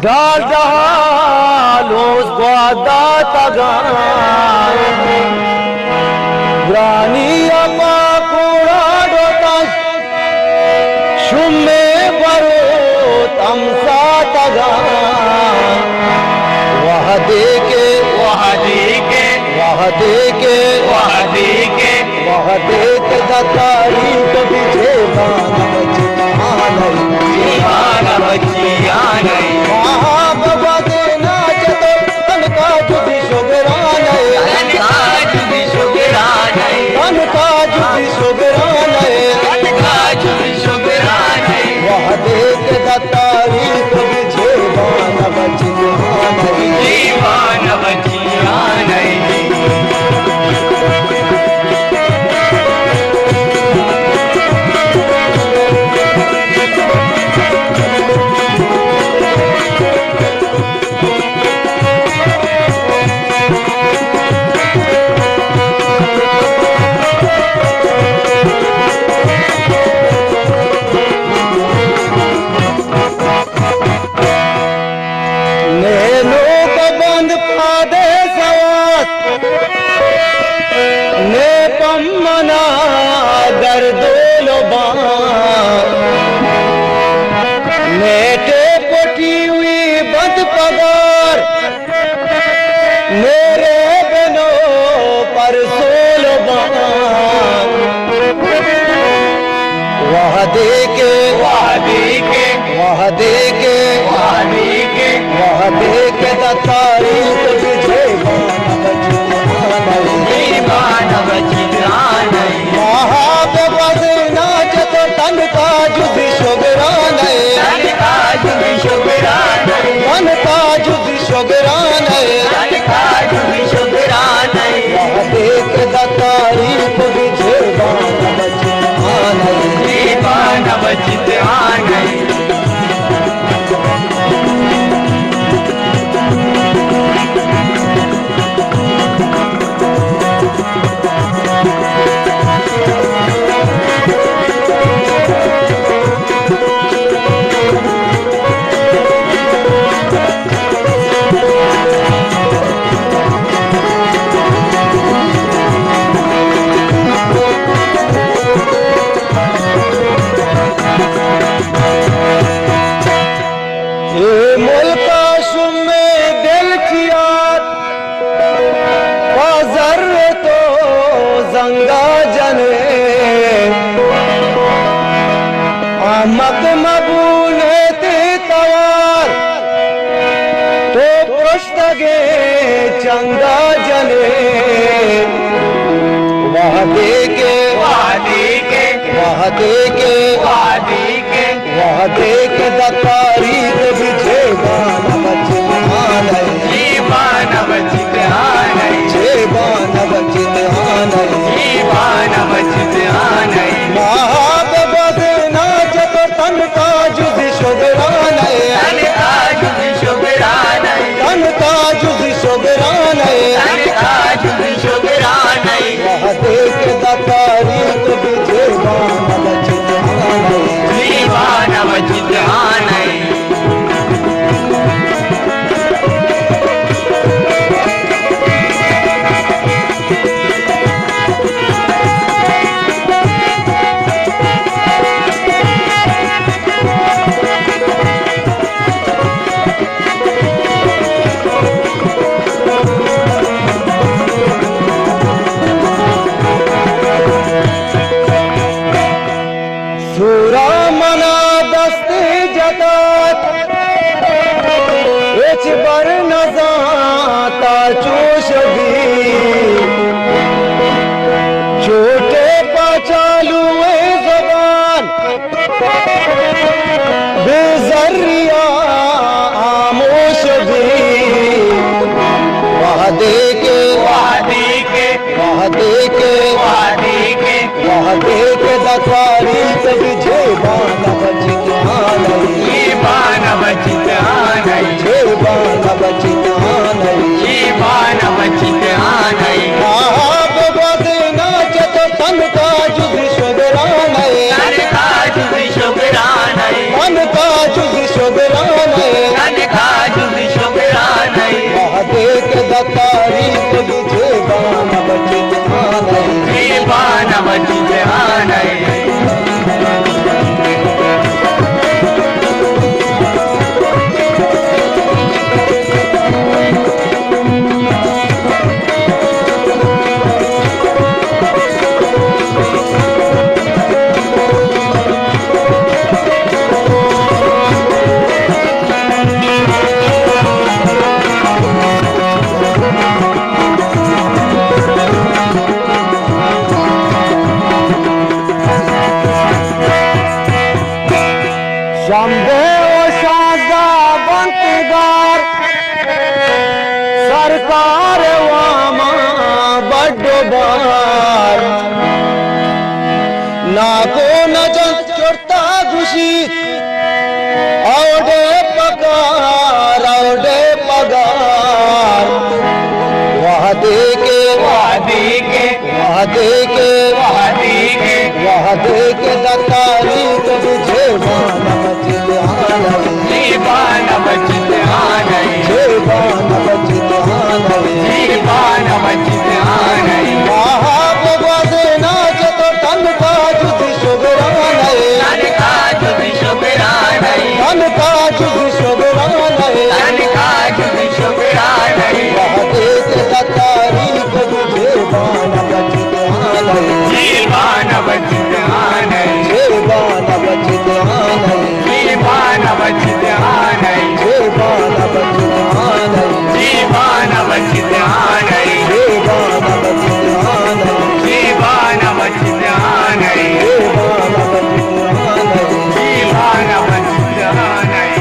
ڈال ڈہا لوز گوات داتگاں، گرانی ءَ پہ کوڑا ڈوتاں، شمے بروت ہم ساتگاں۔ وہدے کہ، وہدے کہ، وہدے کہ، وہدے کہ، وہدے کہ دتاری تو بھی جیبان بچی آنئی۔ جیبان بچی آنئی۔ وہاں بابا دینا چتو تنکا جدی شگران ہے۔ تنکا جدی شگران ہے۔ تنکا جدی شگران ہے۔ تنکا جدی شگران ہے۔ وہدے کہ دتاری تو بھی جیبان بچی آنئی۔ جیبان بچی آنئی۔ نے نوک بند پادے سواس، نے پمنا گردول بان، نے ٹے پٹی ہوئی بند پگار، میرے بنو پر سول بان۔ وہدے کہ، وہدے کہ، وہدے کہ، وہدے کہ، وہدے کہ دتاری تو بھی جیبان بچی آنئی۔ جیبان بچی آنئی۔ ماہا بے بز ناچ تو تنکا جدی شگران ہے۔ تنکا جدی شگران ہے۔ تنکا جدی شگران ہے۔ تنکا جدی شگران ہے۔ وہدے کہ دتاری تو بھی جیبان بچی آنئی۔ جیبان بچی آنئی۔ اے ملک ءَ شمے دل چیات، پہ زر تو زنگا جنے، آمک مبونے تے توار، تو پرشتگے چنگا جنے۔ وہدے کہ، وہدے کہ، وہدے کہ، وہدے کہ، وہدے کہ دتاری تو بھی جیبان بچی آنئی۔ جیبان بچی آنئی۔ جیبان بچی آنئی۔ جیبان بچی آنئی۔ ماہا بے بز ناچ تو تنکا جدی شگران ہے۔ تنکا جدی شگران ہے۔ تنکا جدی شگران ہے۔ تنکا جدی شگران ہے۔ وہدے کہ دتاری تو بھی جیبان بچی آنئی۔ جیبان بچی آنئی۔ سورا منا دست جتات، ہچ بر نزانتا چوش بی۔ چوٹے پہ چالو زبان، بے زریا آموش بی۔ وہدے کہ، وہدے کہ، وہدے کہ، وہدے کہ، وہدے کہ دتاری تو بھی جیبان بچی آنئی۔ جیبان بچی آنئی۔ جیبان بچی آنئی۔ جیبان بچی آنئی۔ آہا بے بز ناچ تو تنکا جدی شگران ہے۔ تنکا جدی شگران ہے۔ تنکا جدی شگران ہے۔ تنکا جمبے و شازدہ بنت گار، سرکار واما بڈ و بار۔ ناکو نجن چرتا گوشی، اوڈے پگار، اوڈے پگار۔ وہدے کے، وہدے کے، وہدے کے، وہدے کے، وہدے کے دتاری کبھی جیبان بچت آنئی۔ جیبان بچت آنئی۔ جیبان بچت آنئی۔ جیبان بچت آنئی۔ آہا بگوازے ناچ تو تنکا جدی شگرانئی۔ تنکا جدی شگرانئی۔ تنکا جدی شگرانئی۔ تنکا جدی شگرانئی۔ وہدے کے دتاری کبھی جیبان بچت آنئی۔ جیبان بچت آنئی۔ جیبان بچت آنئی۔ جیبان بچت آنئی۔ جیبان بچت آنئی۔ جیبان بچت آنئی۔ جیبان بچت آنئی۔ جیبان بچت آنئی۔ جیبان بچت آنئی۔ جیبان بچت آنئی۔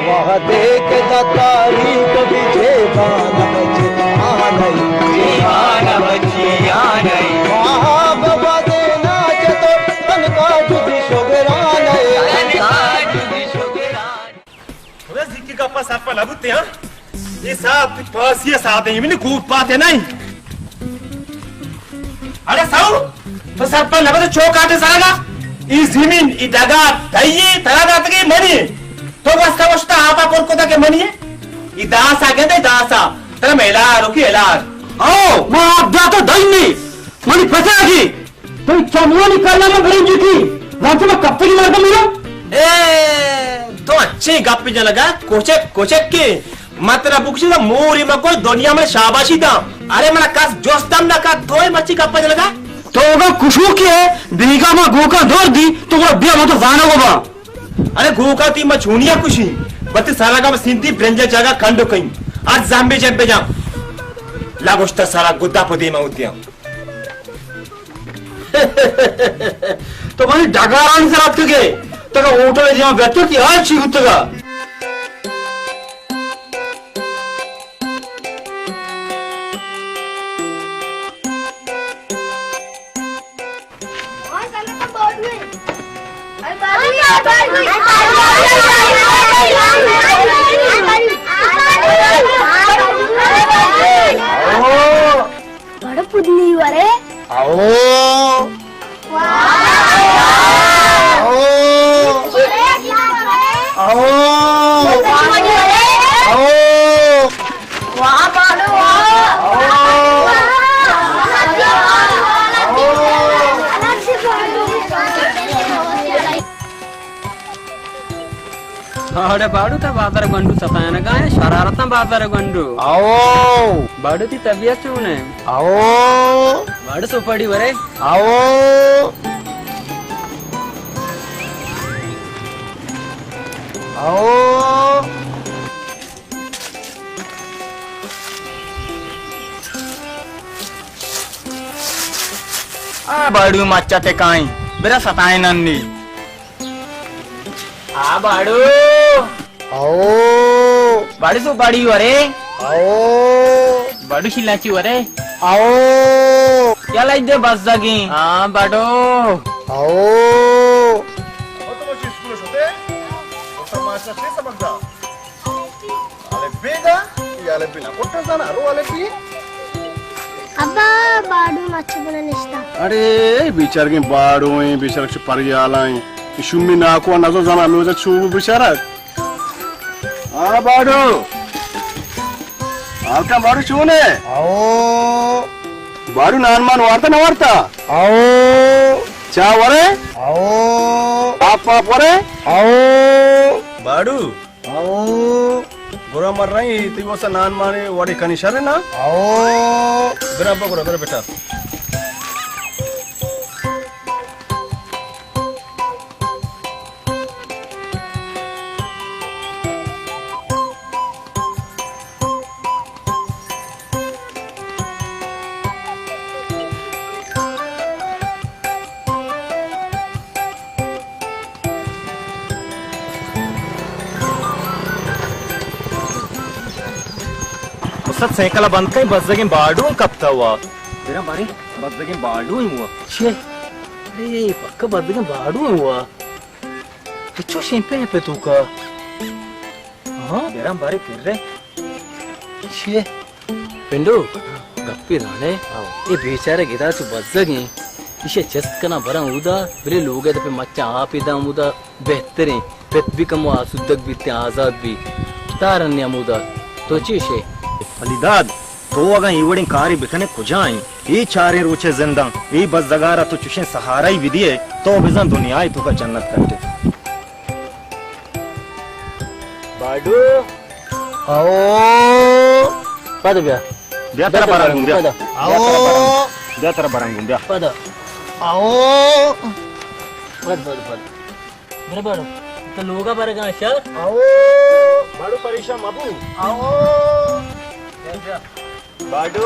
وہدے کے دتاری کبھی جیبان بچت آنئی۔ جیبان بچت آنئی۔ آہا بگوازے ناچ تو تنکا جدی شگرانئی۔ تنکا جدی شگرانئی۔ ہمیں زیکی گپا سرپد نہ بوتے ہاں۔ یہ صاحب کچھ پاسی ہے، صاحب ہے، یہ منی گوٹ پاتے نہیں۔ اڑے ساؤ، تو سرپد نہ بوتے چوکاٹے سرگا۔ ای زمین، ای ڈگار، دئیے، ترا داتگی منی۔ تو بس کا وشتا آپا پر کتا کہ منی۔ ای داسا گندے داسا۔ ترا میں الار، اوکی الار۔ او، ما آپ داتا دئیے۔ منی پتا کی۔ تو چمونی کلا ما برنجی کی۔ رانچو ما کپتگی مردم میرا۔ اے، تو اچھے گپ جنگا، کوچک، کوچک کے۔ من ترا بکشی دا موری مکو دنیا من شاباشی دا۔ ارے منا کس جستم نہ کت، تو اے مچی گپ جنگا۔ تو اگا کشو کے ہے، بیگا ما گوکا دور دی، تو گڑا بیا ما تو زانا گو با۔ ارے گوکا تی ما چونیا کشی، بتی سارا گا سندھی برنجا جاگا کنڈو کئی۔ ار زامبے جب بجا۔ لگوشتا سارا گدا پدی ما ہوتیاں۔ تو منی ڈگارانی سر اتکگے، تکا ہوٹل دیما بیتو تی حال چی بوتگا؟ بڑو پدنی ورے۔ او۔ او۔ او۔ او۔ واہ، باڑو، واہ۔ او۔ اڑے باڑو، ترا بازار گونڈو ستائینگا ایں، شرارتاں بازار گونڈو۔ او۔ باڑو، تی طبیعت چون ایں؟ او۔ باڑو، سوپاڑی ورے؟ او۔ او۔ آ باڑو، مچا تکائیں، برا ستائیں ننی۔ آ باڑو۔ او۔ باڑو، سوپاڑی ورے؟ او۔ باڑو، شیلانچی ورے؟ او۔ یا لائی دے بس دگی۔ ہاں باڑو۔ او۔ او تو بچی اسکول شتے؟ استاد ماسٹر سے سبق دا؟ الف بے دا؟ یا الف بے نا کوٹا زانا، رو الف بے؟ ابا، باڑو مچ بنا نشتا۔ اڑے، بیچارگیں باڑو ایں، بیچارگ چو پریالا ایں۔ شمی ناکو نزو زانا، نوزا چوبو بیچارگ۔ ہاں باڑو۔ حال کن باڑو، چون ئے؟ او۔ باڑو، نان مان وارتا نہ وارتا؟ او۔ چاہ ورے؟ او۔ آپ پاپ ورے؟ او۔ باڑو۔ او۔ گڑا من رئیں، تئی واستا نان مانے وڑے کنی، شر نا؟ او۔ برا با گڑا، برا بیٹا۔ سائیکل بند کئیں، بزگیں باڈو کپتا ہوا۔ برا بارے، بزگیں باڈو ہوا۔ چے؟ اے پکا بزگیں باڈو ہوا۔ تو چو شیمپے پہ تو کا؟ ہاں؟ برا بارے کر رہے۔ چے؟ پنڈو، گپے زانے؟ ہاں۔ اے بیچارہ گدا چو بزگیں۔ ایشی چست کناں براں اودا، بلے لوگ ء دپے مچاں آپ ء داں اودا۔ بہتریں، پت بی کمو آسودگ بیت، آزاد بی۔ تارن ہمودا۔ تو چی شے؟ علی داد، تو اگاں اے وڑیں کارے بکنے کجا ایں؟ اے چاریں روچے زنداں، اے بزگارا تو چوشیں سہارا ہی بدیے، تو بزاں دنیا ء توکا جنت کٹے۔ باڈو۔ او۔ پد بیا۔ بیا ترا برنگوں، بیا۔ پد۔ بیا ترا برنگوں، بیا ترا برنگوں، بیا۔ پد۔ او۔ پد، پد، پد۔ برو، برو۔ تو لوگا برگا شر۔ آؤ۔ بڑو پریشان مبو۔ آؤ۔ بڑو۔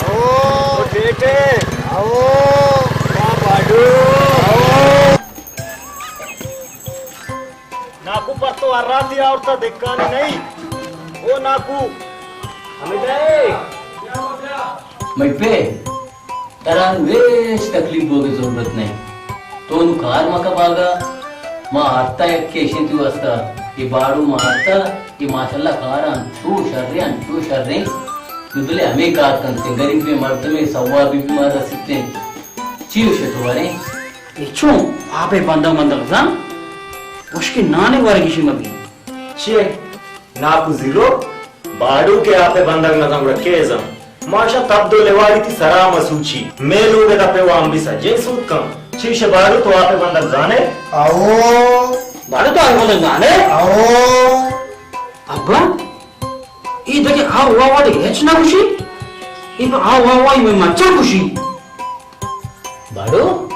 آؤ۔ او ٹیٹے۔ آؤ۔ واہ بڑو۔ آؤ۔ ناکو پر تو ہر راتی آورتا دکانی نہیں۔ او ناکو۔ ہمیں جائے۔ میں پہ۔ ترا نوں ہچ تکلیف بوگ ء ضرورت نہ انت۔ تو نوں کار مکن باگا، ما آرتا یک کیشیں تئی واستا۔ اے باڑو ما آرتا، اے ماشاءاللہ کاراں چو شریں، چو شریں۔ نوں بلے ہمے کار کنت، غریبیں مردمے ثوابی بی ما رسیت انت۔ چی گوشے تو باریں؟ اے چون؟ آپ ء بندغ مندغ زان؟ ہشکیں نانے ورگ ایشی مبی۔ چے؟ ناکو زیرو، باڑو کہ آپ ء بندگ نہ زان گڑا کئے زان؟ ماشاں تب دو لواڑی تی سرا مسوچی، مے لوگ ء دپ ء وام بی سجیں سوت کن۔ چیش باڑو تو آپ ء بندگ زانے؟ آؤ۔ باڑو تو آپ ء بندگ زانے؟ آؤ۔ ابا، اے دگہ آ وا وا دگہ ہچ نہ گوشی؟ اے پہ آ وا وا ای مچاں گوشی۔ باڑو،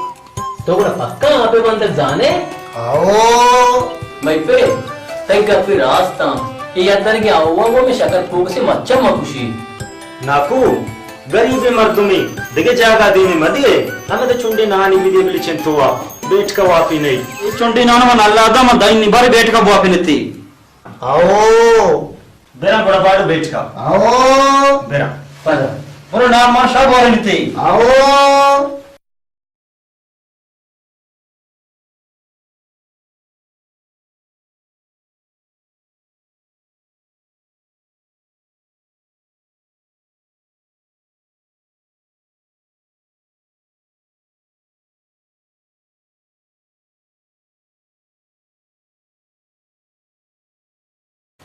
تو گڑا پکا آپ ء بندگ زانے؟ آؤ۔ مئی پہ، تئی گپی راست آں۔ اے یدرگیں آوا گوں میں شکر پوکسی مچم مکشی۔ ناکو، گریبیں مردمے، دگہ جاگہ دیمی مدیے، ہمے تو چنڈے نانی بدے بلی چنتوا، بیٹکا واپی نہیں۔ اے چنڈے نانا من اللہ دا من دائنی بارے بیٹکا واپی نتی۔ آؤ۔ برا گڑا باڑو بیٹکا۔ آؤ۔ برا۔ پدا۔ برو نام ما شاہ بارے نتی۔ آؤ۔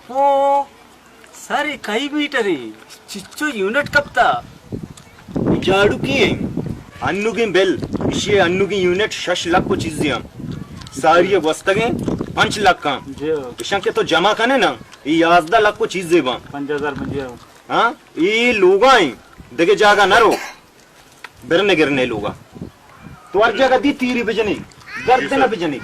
او، سر کئی میٹر ایں؟ چچو یونٹ کپتا؟ جاڑو کی ہیں؟ انوگیں بل، اشی انوگیں یونٹ شش لکھ و چیزے ہم۔ ساری گوستگیں پنچ لکھ ہم۔ جی۔ اشان کہ تو جمع کنے نا، یہ یازدہ لکھ و چیزے باں۔ پنچ ہزار بنجی ہم۔ ہاں، یہ لوگا ہیں، دگہ جاگہ نہ رو۔ برنے گرنے لوگا۔ تو ہر جگہ دی تیری بجنی، گردن بجنی۔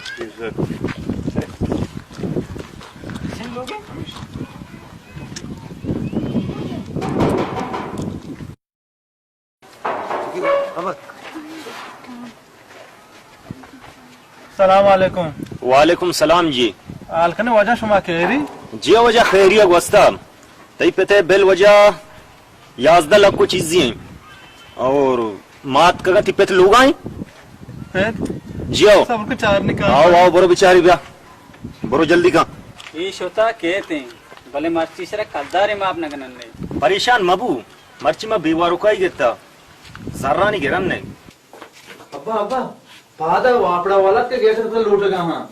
سلام علیکم۔ وعلیکم سلام جی۔ حال کنے واجہ شما خیری؟ جی واجہ خیری گوستا۔ تئی پتے بل واجہ یازدہ لکھ و چیزی ہیں۔ اور مات کگا تی پت لوگا ہیں؟ پت؟ جی آؤ۔ صبر کو چار نکال۔ آؤ، آؤ، برو بچاری بیا۔ برو جلدی کن۔ اے شتا کیت ہیں، بلے مرچی سرا کلدارے ماپ نہ کنن نے۔ پریشان مبو، مرچی ما بیواروکائی گتا۔ زرانی گرن نے۔ ابا، ابا، پادا واپڑا والا کے گیس پر لوٹگا ہاں۔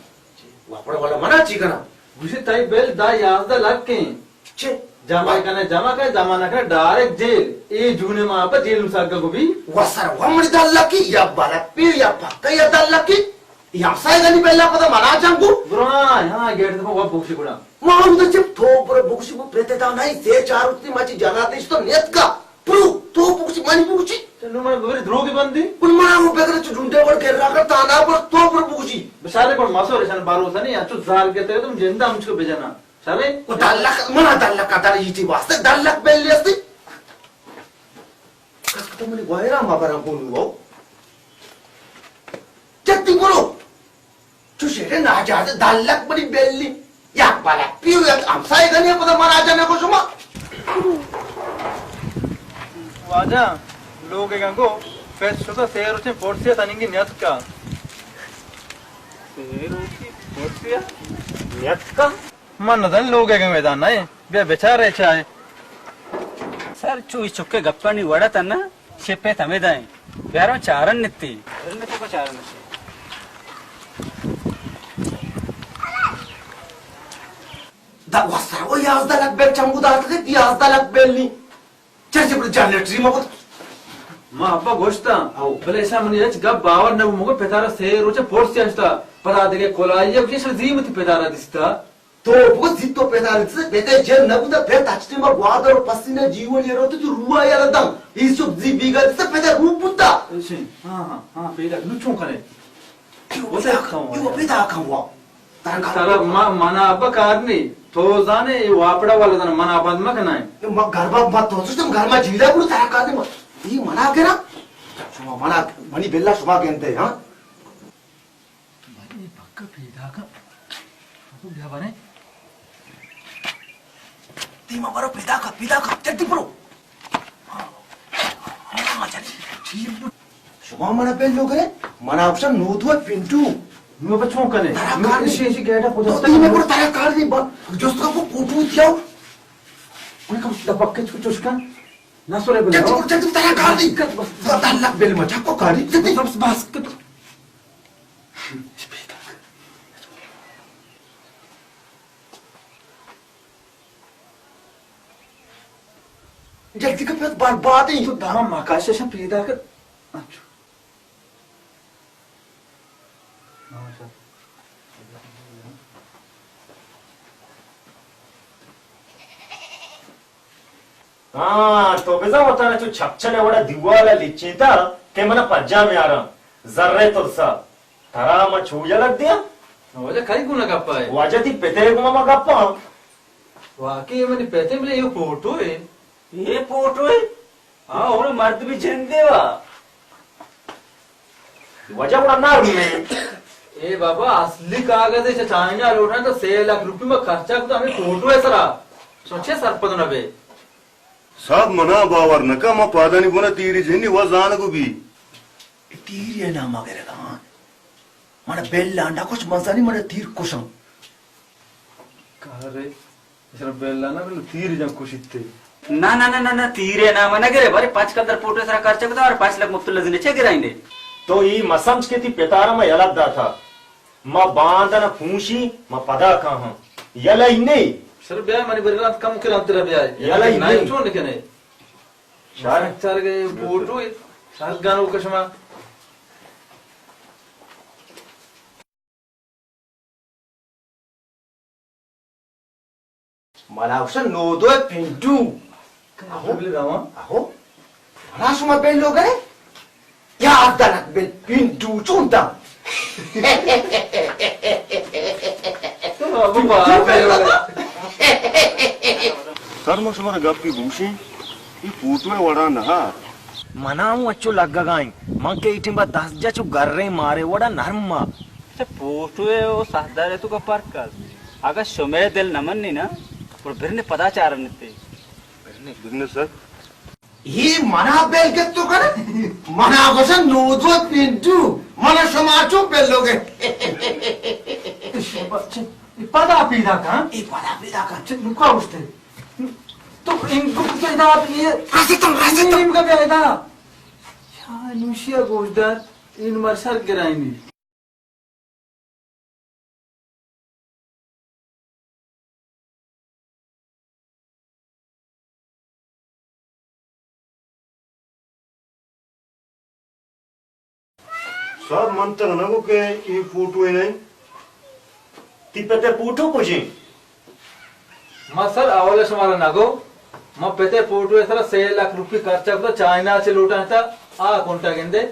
واپڑا والا منا چی کنا؟ گوشی تئی بل دا یازدہ لکھ ہیں۔ چے؟ جمع کنے، جمع کنے، جمع نہ کنے، ڈائریکٹ جیل۔ اے جون ماہ پہ جیل مساگا گو بھی۔ وسر ومڑ دہ لکھ یا بلپی یا پکا یا دہ لکھ۔ یا ہمسائے گنی بلا پدا منا چنگو۔ برو ہاں، ہاں، گیٹ دفعہ وہ بوشی گڑا۔ ما ہم تو چپ تو برو بوشی وہ پریتے دا نہیں، سے چار اٹھتی مچی جناتیش تو نیت کا۔ پرو، تو بگوشی، منی بگوشی۔ چلو، من ببری دروگی بندی۔ کل منا وہ بگر چو جنڈے وڑ کے راکر تانا پر تو پر بگوشی۔ بشارے پر مسو رشان بھروسہ نہیں، اچو زار کے تیرے تم جندہ ہم چکو بجنا۔ شرے؟ وہ دلک، منا دلک کا در یہ تھی واسطے، دلک بیل لیستی۔ کس کو تو منی وائرا ما برا کون ہو؟ جتی برو۔ چو شیرے ناجاز دلک بڑی بیلی۔ یک بالک پیو یک ہمسائے گنے پدا منا جانے کو شما۔ واجہ، لوگ ءَ گو فیس شتہ، سے روچیں پورسیا تننگی نیتکا۔ سے روچی پورسیا نیتکا؟ من نزن لوگ ءَ گو میدان نہ، بیا بچار اے چائے۔ سر، چو ای چکے گپانی وڑا تنا، شپے تمے دائیں۔ بیارم چارن نتی۔ چارن نتی کو چارن نتی۔ دا وسر و یازدہ لکھ بیل چمو داتگے، یازدہ لکھ بیل نی۔ چرچ پر جنریٹری ما کت۔ ما ابا گوشتاں، او۔ بلے ایشاں منی ہچ گپ باور نہ بو، مگو پتارا سے روچ پورس چشتا، پدا دگہ کلائی یا کچھ زیمتی پتارا دیستا۔ تو بگو زی تو پتارا دیستا، پتہ جن نہ بوتا، پت ہچ ٹیم گوادر و پسینا جیونی رو تو روح یا دم۔ یوسف زی بیگا دیستا، پتہ روح بوتا۔ ایشیں، ہاں، ہاں، ہاں، پیدا نو چون کرے؟ یو پیدا کن، یو پیدا کن وا۔ ترا کار ترا ما، منا ابا کار نی۔ تو زانے، اے واپڑا والا زانے، منا بند مکنائیں۔ ما گھر با، ما تو سوچتم گھر ما جیڑا گڑو ترا کار نی۔ ای منا کرا۔ شما منا، منی بلا شما گندے، ہاں؟ بھائی، پکا پیدا کن۔ تو بیا بنے۔ دیما برو، پیدا کن، پیدا کن، جلدی برو۔ ہاں، ہاں، جلدی۔ ٹھیک۔ شما منا بل لوگ رے، منا گوشن نودو پنٹو۔ نو بچوں کنے۔ ترا نو کار نی۔ ایشی، ایشی گیٹا پوچھتا تو دیما برو، ترا کار نی، با، جست کو فوٹو دیاو۔ ان کا دبک کے چو چوشکا۔ نہ سورے بل۔ جلدی برو، جلدی، ترا کار نی۔ بس، بس۔ اللہ بل مچا کو کار نی، جلدی۔ بس، بس، بس۔ جلدی کن، پت برباد ایں۔ تو داں مکاشش پیدا کن۔ اچھا۔ ہاں، تو بزاں وتارا چو چھپچلے وڑا دیوالا لچینتا کہ منا پجا میاراں، زرے ترسا۔ ترا ما چو یلہ دیاں؟ واجہ کئی گونا گپا ئے؟ واجہ تی پتے گوما ما گپاں۔ واقعی اے منی پتے، بلے a photo a. A photo اے؟ ہاں، ہن مرد بھی جندے وا۔ واجہ گڑا نرم اے۔ اے بابا، اصلی کاغذ اے، چہ چائنا لوٹاں تو سے لکھ روپی ما خرچہ کتا ہمے فوٹو اے سرا۔ سوچے سرپد نہ بے۔ صاحب، منا باور نہ کا، ما پادانی گونا تیری جنی و زانگو بی۔ اے تیر یا نام گرگا، ہاں؟ منا بل آنڈا کچھ مزانی منا تیر کشاں۔ کارے، اسرا بل آنا بل تیر جان کشیتے۔ نہ، نہ، نہ، نہ، نہ، تیر یا نام نہ گرے، بارے پانچ کلدار فوٹو سرا خرچہ کتا اور پانچ لکھ مفت لزنے چے گرائیں دے۔ تو ای مسمج کے تی پتارا ما یلہ داتا۔ ما باندن پونشی، ما پدا کاہاں۔ یلہ ای نے۔ سر بیا منی برگرانت کم کرانت را بیا۔ یلہ ای نے۔ چون کنے؟ شر۔ چار گئے فوٹو، شر گانو کشما۔ منا گوشن نودو پنڈو۔ اہو۔ اہو۔ منا شما بل لوگ ئے؟ یا دلک بل پنڈو چون تا؟ سر، ما شمارا گپے گوشیں، اے فوٹو ءِ وڑا نہ۔ منا اوں اچو لگگا ایں، من کہ اے ٹیمبا دست جا چو گریں مارے وڑا نرم آ۔ اچھا، فوٹو ءِ او ساہدار ءِ تو کا فرق است؟ اگاں شمئے دل نہ منی نا، گڑا برنے پدا چارنتے۔ برنے، برنے سر۔ اے منا بیل گپتو کن، منا گوشن نودو پنڈو، منا شما چو بیل لوگ ئے۔ اے پدا پیدا کن۔ اے پدا پیدا کن۔ چہ نوکا گوشتے۔ تو انگو پیدا اے۔ رستم، رستم۔ نیمگا پیدا۔ یا نوشیا گوشدار، این مر سر گرائنی۔ صاحب، من ترا نہ گو کہ اے فوٹو ءِ نہ انت۔ تی پت ءِ فوٹو کجیں؟ ما سر، اول شمارا نہ گو، ما پت ءِ فوٹو ءِ سرا سے لکھ روپی خرچہ کتا، چائنا چہ لوٹائینتا، آ کنٹا گندے،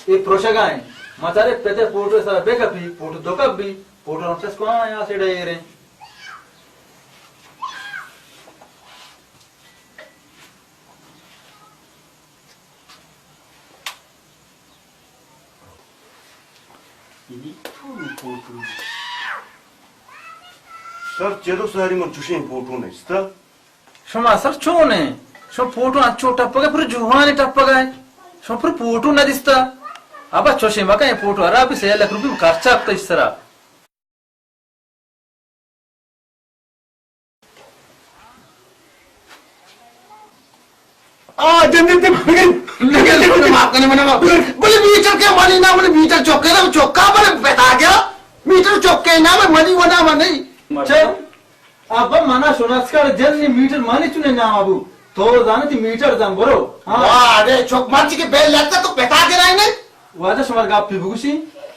اے پروشگا ایں۔ ما چارے پت ءِ فوٹو ءِ سرا بہ کپی، فوٹو دو کپ بی، فوٹو ہم چست کن آیا سیڑا ایریں۔ سر، چدو ساری من چوشیں فوٹو نیست۔ شما سر چون ایں؟ شما فوٹو انچو ٹپگ ءَ، پر جوان ٹپگ ءَ۔ شما پر فوٹو نہ دیستا۔ ابا چوشے مکن، اے فوٹو ہرا بھی سئے لکھ روپی خرچہ کتا اس سرا۔ آ، دن، دن، دن، بگن، بگن، بگن، معاف کرنے منا۔ بولے میٹر کے منی نا، بولے میٹر چوکے نا، چوکا بولے بتا گیا۔ میٹر چوکے نا، میں منی ونا من نہیں۔ چل۔ ابا منا شناس کر جن، نی میٹر مانی چونے نام ابو۔ تو زانتی میٹر زان برو۔ ہاں۔ واہ، ارے چوک مرچی کے بیل لگتا تو پتا کے رہے نے۔ واجہ شمار گپی بگوشی،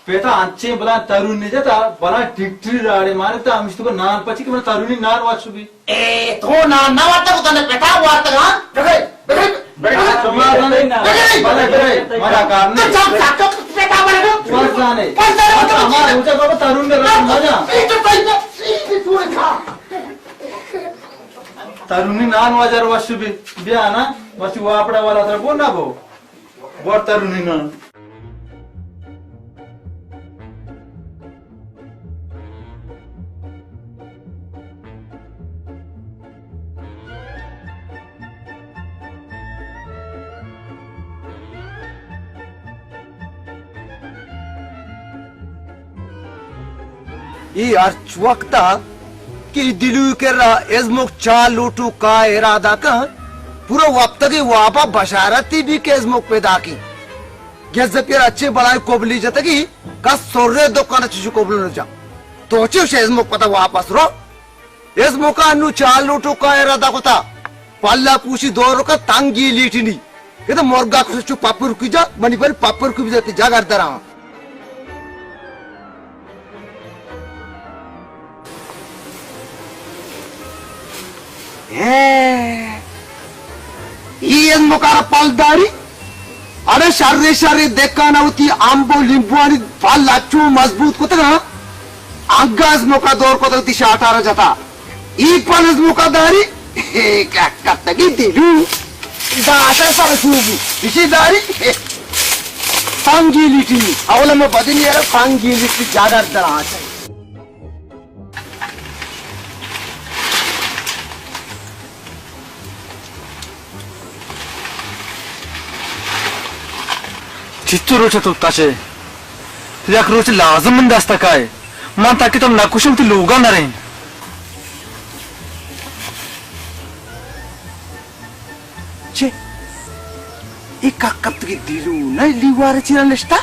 پتا انچیں بلان ترونی جتا، بلان ٹکٹری راڑے مانتا، ہمش تو کو نان پچی کہ من ترونی نان واچو بی۔ اے، تو نان نہ وارتا کو تنے پتا وارتا ہاں؟ بگئی، بگئی، بگئی۔ شما زانے۔ بگئی۔ بلے، بلے، منا کار نہیں۔ تو جام ساکو پتا بلے۔ بس زانے۔ بس زانے۔ ہمارا روچا بابا ترون دے رہا مزا۔ اے تو تئی نا، اے تو کھا۔ ترونی نان واجہ رو وشو بی، بیا نا، مرچی واپڑا والا ترا بو نہ بو۔ بور ترونی نان۔ اے ہرچ وقتا کہ دلو کرا ازمک چار لوٹو کا ارادہ کن، پورا وپتگی وابا بشارتی بی کہ ازمک پیداکی۔ گز پیر اچھے بلائیں قبلی جتگی، کس سرے دکان چشو قبل نہ جا۔ تو چے ازمک پتا واپس رو؟ ازمکا نو چار لوٹو کا ارادہ کتا۔ پلا پوشی دور کا تنگی لیٹنی۔ ادا مرگا کسو چو پپر کی جا، منی پر پپر کی بجا تی جا گردرا۔ اے، ای ازمکا را پل داری؟ اڑے شرے شرے دکان وتی امب و لیمبوانی پل اچو مضبوط کتگا۔ انگا ازمکا دور کتگ وتی شاٹارا جتا۔ ای پل ازمکا داری؟ اے کتگی دلو۔ داشا سر سوبو۔ اسی داری؟ پنگی لیٹی۔ اولا ما بدنی ارا پنگی لیٹی جاگر در آتا۔ چچو روچ تو تچے؟ تو یک روچ لازم من دست کائے۔ من تاکہ تو نکوشم تو لوگا نریں۔ چے؟ اے کاکپتگی دیلو نہ لیوار چیرا نشتا؟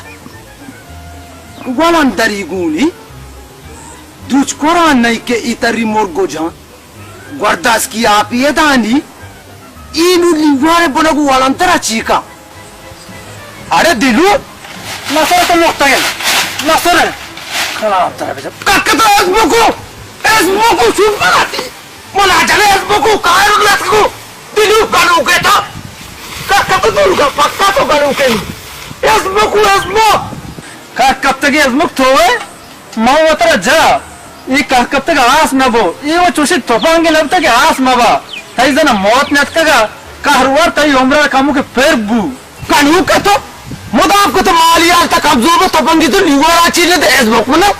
ولان دری گونی۔ دوچ قرآن نہیں کہ ای تری مرگو جان۔ گورداس کی آپی دانی، اینو لیوار بنگو والان ترا چیکا۔ اڑے دلو، نصر تو مختگن، نصر۔ خراب ترا بجا۔ کاکا تو ازمکو، ازمکو چون بناتی؟ منا جنے ازمکو، کائر لتکو، دلو گنوکے تو۔ کاکا تو دلو کا پکا تو گنوکے۔ ازمکو، ازمو۔ کاکا تگی ازمک تو ہے؟ ما وترا جا، اے کہکپتگ آس مبو، اے و چوشیں تپنگے لبتگ کہ آس مبا۔ تئی زنا موت نیتکگا، قہر ور تئی عمرا کمو کہ پر بو۔ گنوک تو مدام کو تو مالی حالتا کمزور بو، تپنگی تو لیوارا چیز دے ازمک منا۔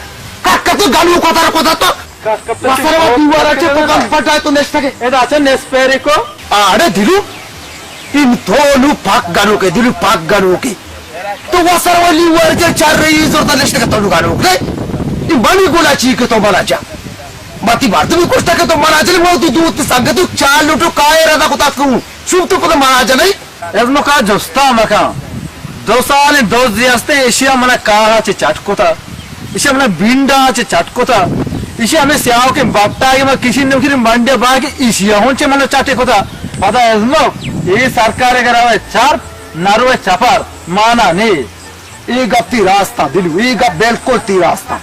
کہکپتگ گنوک تر کو تو۔ وسر و لیوارا چے تو کم پٹائے تو نشتگے۔ ادا چے نسپیرے کو۔ اڑے دلو، این تو نو پاک گنوکے، دلو پاک گنوکے۔ تو وسر و لیوار جا چار رہی زور تا نشتے کہ تو نو گنوک دے۔ این بانی گولا چی کہ تو منا جا۔ باتی بار تو بھی کشتا کہ تو منا جلے، وہ تو دوت سنگت تو چار لوٹو کائے ردا کتا کوں۔ شوم تو پتہ منا جا نہیں۔ ازمکا جستا مکان۔ دو سال دوزی ہستے، ایشیا منا کاہا چے چٹ کتا۔ ایشی ہمنا بینڈا چے چٹ کتا۔ ایشی ہمیں سیاہو کے بٹا کے ما کسی نوکری منڈے با کے ایشی ہون چے منا چٹے کتا۔ پدا ازمو، اے سرکار اگر آوے چار، نروے چپر، مانا نے۔ اے گپ تی راستا دلو، اے گپ بالکل تی راستا۔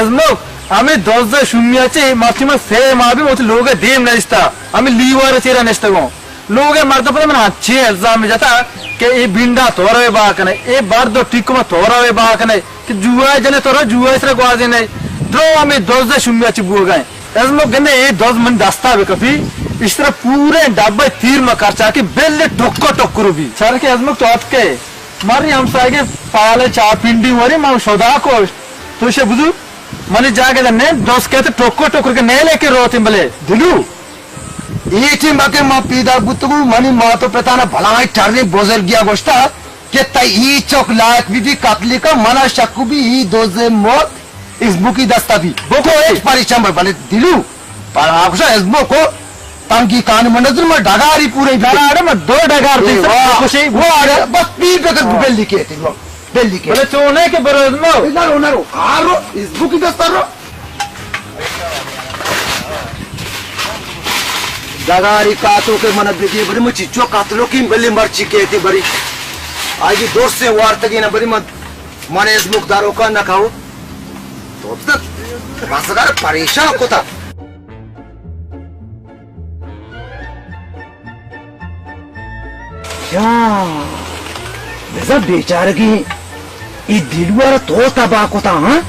ازمو، ہمیں دوزہ شمیا چے مرچی ما سے ما بھی موتی لوگ دیم نشتا۔ ہمیں لیوار چیرا نشتگوں۔ لوگ ء مردم پدا من انچیں الزام جتا کہ اے بینڈا تو روے با کنے، اے برد و ٹیکما تو روے با کنے کہ جوا جنے تو رو جوا سر گوازینے۔ درو ہمیں دوزہ شمیا چی بوگا ہیں۔ ازمو گندے اے دوز من دستا بکپی، اشترا پورے ڈبے تیر ما کرچا کہ بل ٹکو ٹکرو بی۔ چرا کہ ازمو تو اتکے، مری ہمسائے کے پالے چا پنڈی وری ما شدا کوشت۔ تو شے بزو منی جاگہ دے نے دوز کہتے ٹکو ٹکر کے نے لے کے روتے بلے۔ دلو۔ اے ٹیم کہ ما پیدا بوتگوں، منی مات و پتانا بلاہیں ٹریں بزرگیا گوشتا کہ تئی ای چک لائق بی بی قتلی کا، منا شک بی ای دوزے موت ازموکی دستا بی۔ بکو ہچ پریشان مبے، بلے دلو، پر آ گوشا ازموکو تنگی کانی منزل ما ڈگاری پورے بی۔ ڈگارے ما دو ڈگار دی اے سر، واہ۔ خوشی۔ واہ، اڑے بس بی فکر، ہاں۔ بلی کیتی، بلی کیتی۔ بلے چونے کہ برو ازمو۔ نہ رو، نہ رو، آ رو، ازموکی دستا رو۔ ڈگاری کاتو کہ من بگی بری من چیچو قتلو کیم بلی مرچی کیتی بری۔ آئی درسیں وارتگی نہ بری من، من ازموک داروکا نہ کھاؤ۔ تو تو بس دار پریشان کتا۔ یا، بزاں بیچارگی ای دلوار تو تباہ کتا، ہاں؟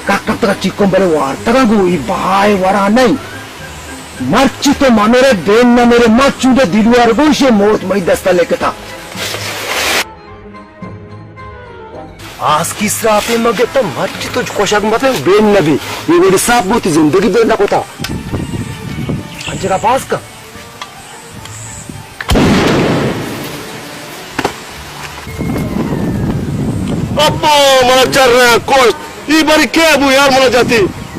کک کپتگا چکم بلے وارتگا گو ای بہائے ورا نہیں۔ مرچی تو ممیرے بین نمیرے، مرچی دلوار گوشے موت مئی دستا لکتا۔ آسکی سراپے ما گپتا، مرچی تو کشگ متے بین نبی۔ یہ وڑی ساپ بوتی زندگی بین نکتا۔ انچگا پاس کا۔ ابا، منا چر رہا کشت۔ ای بری کیا بو یار، منا جاتی۔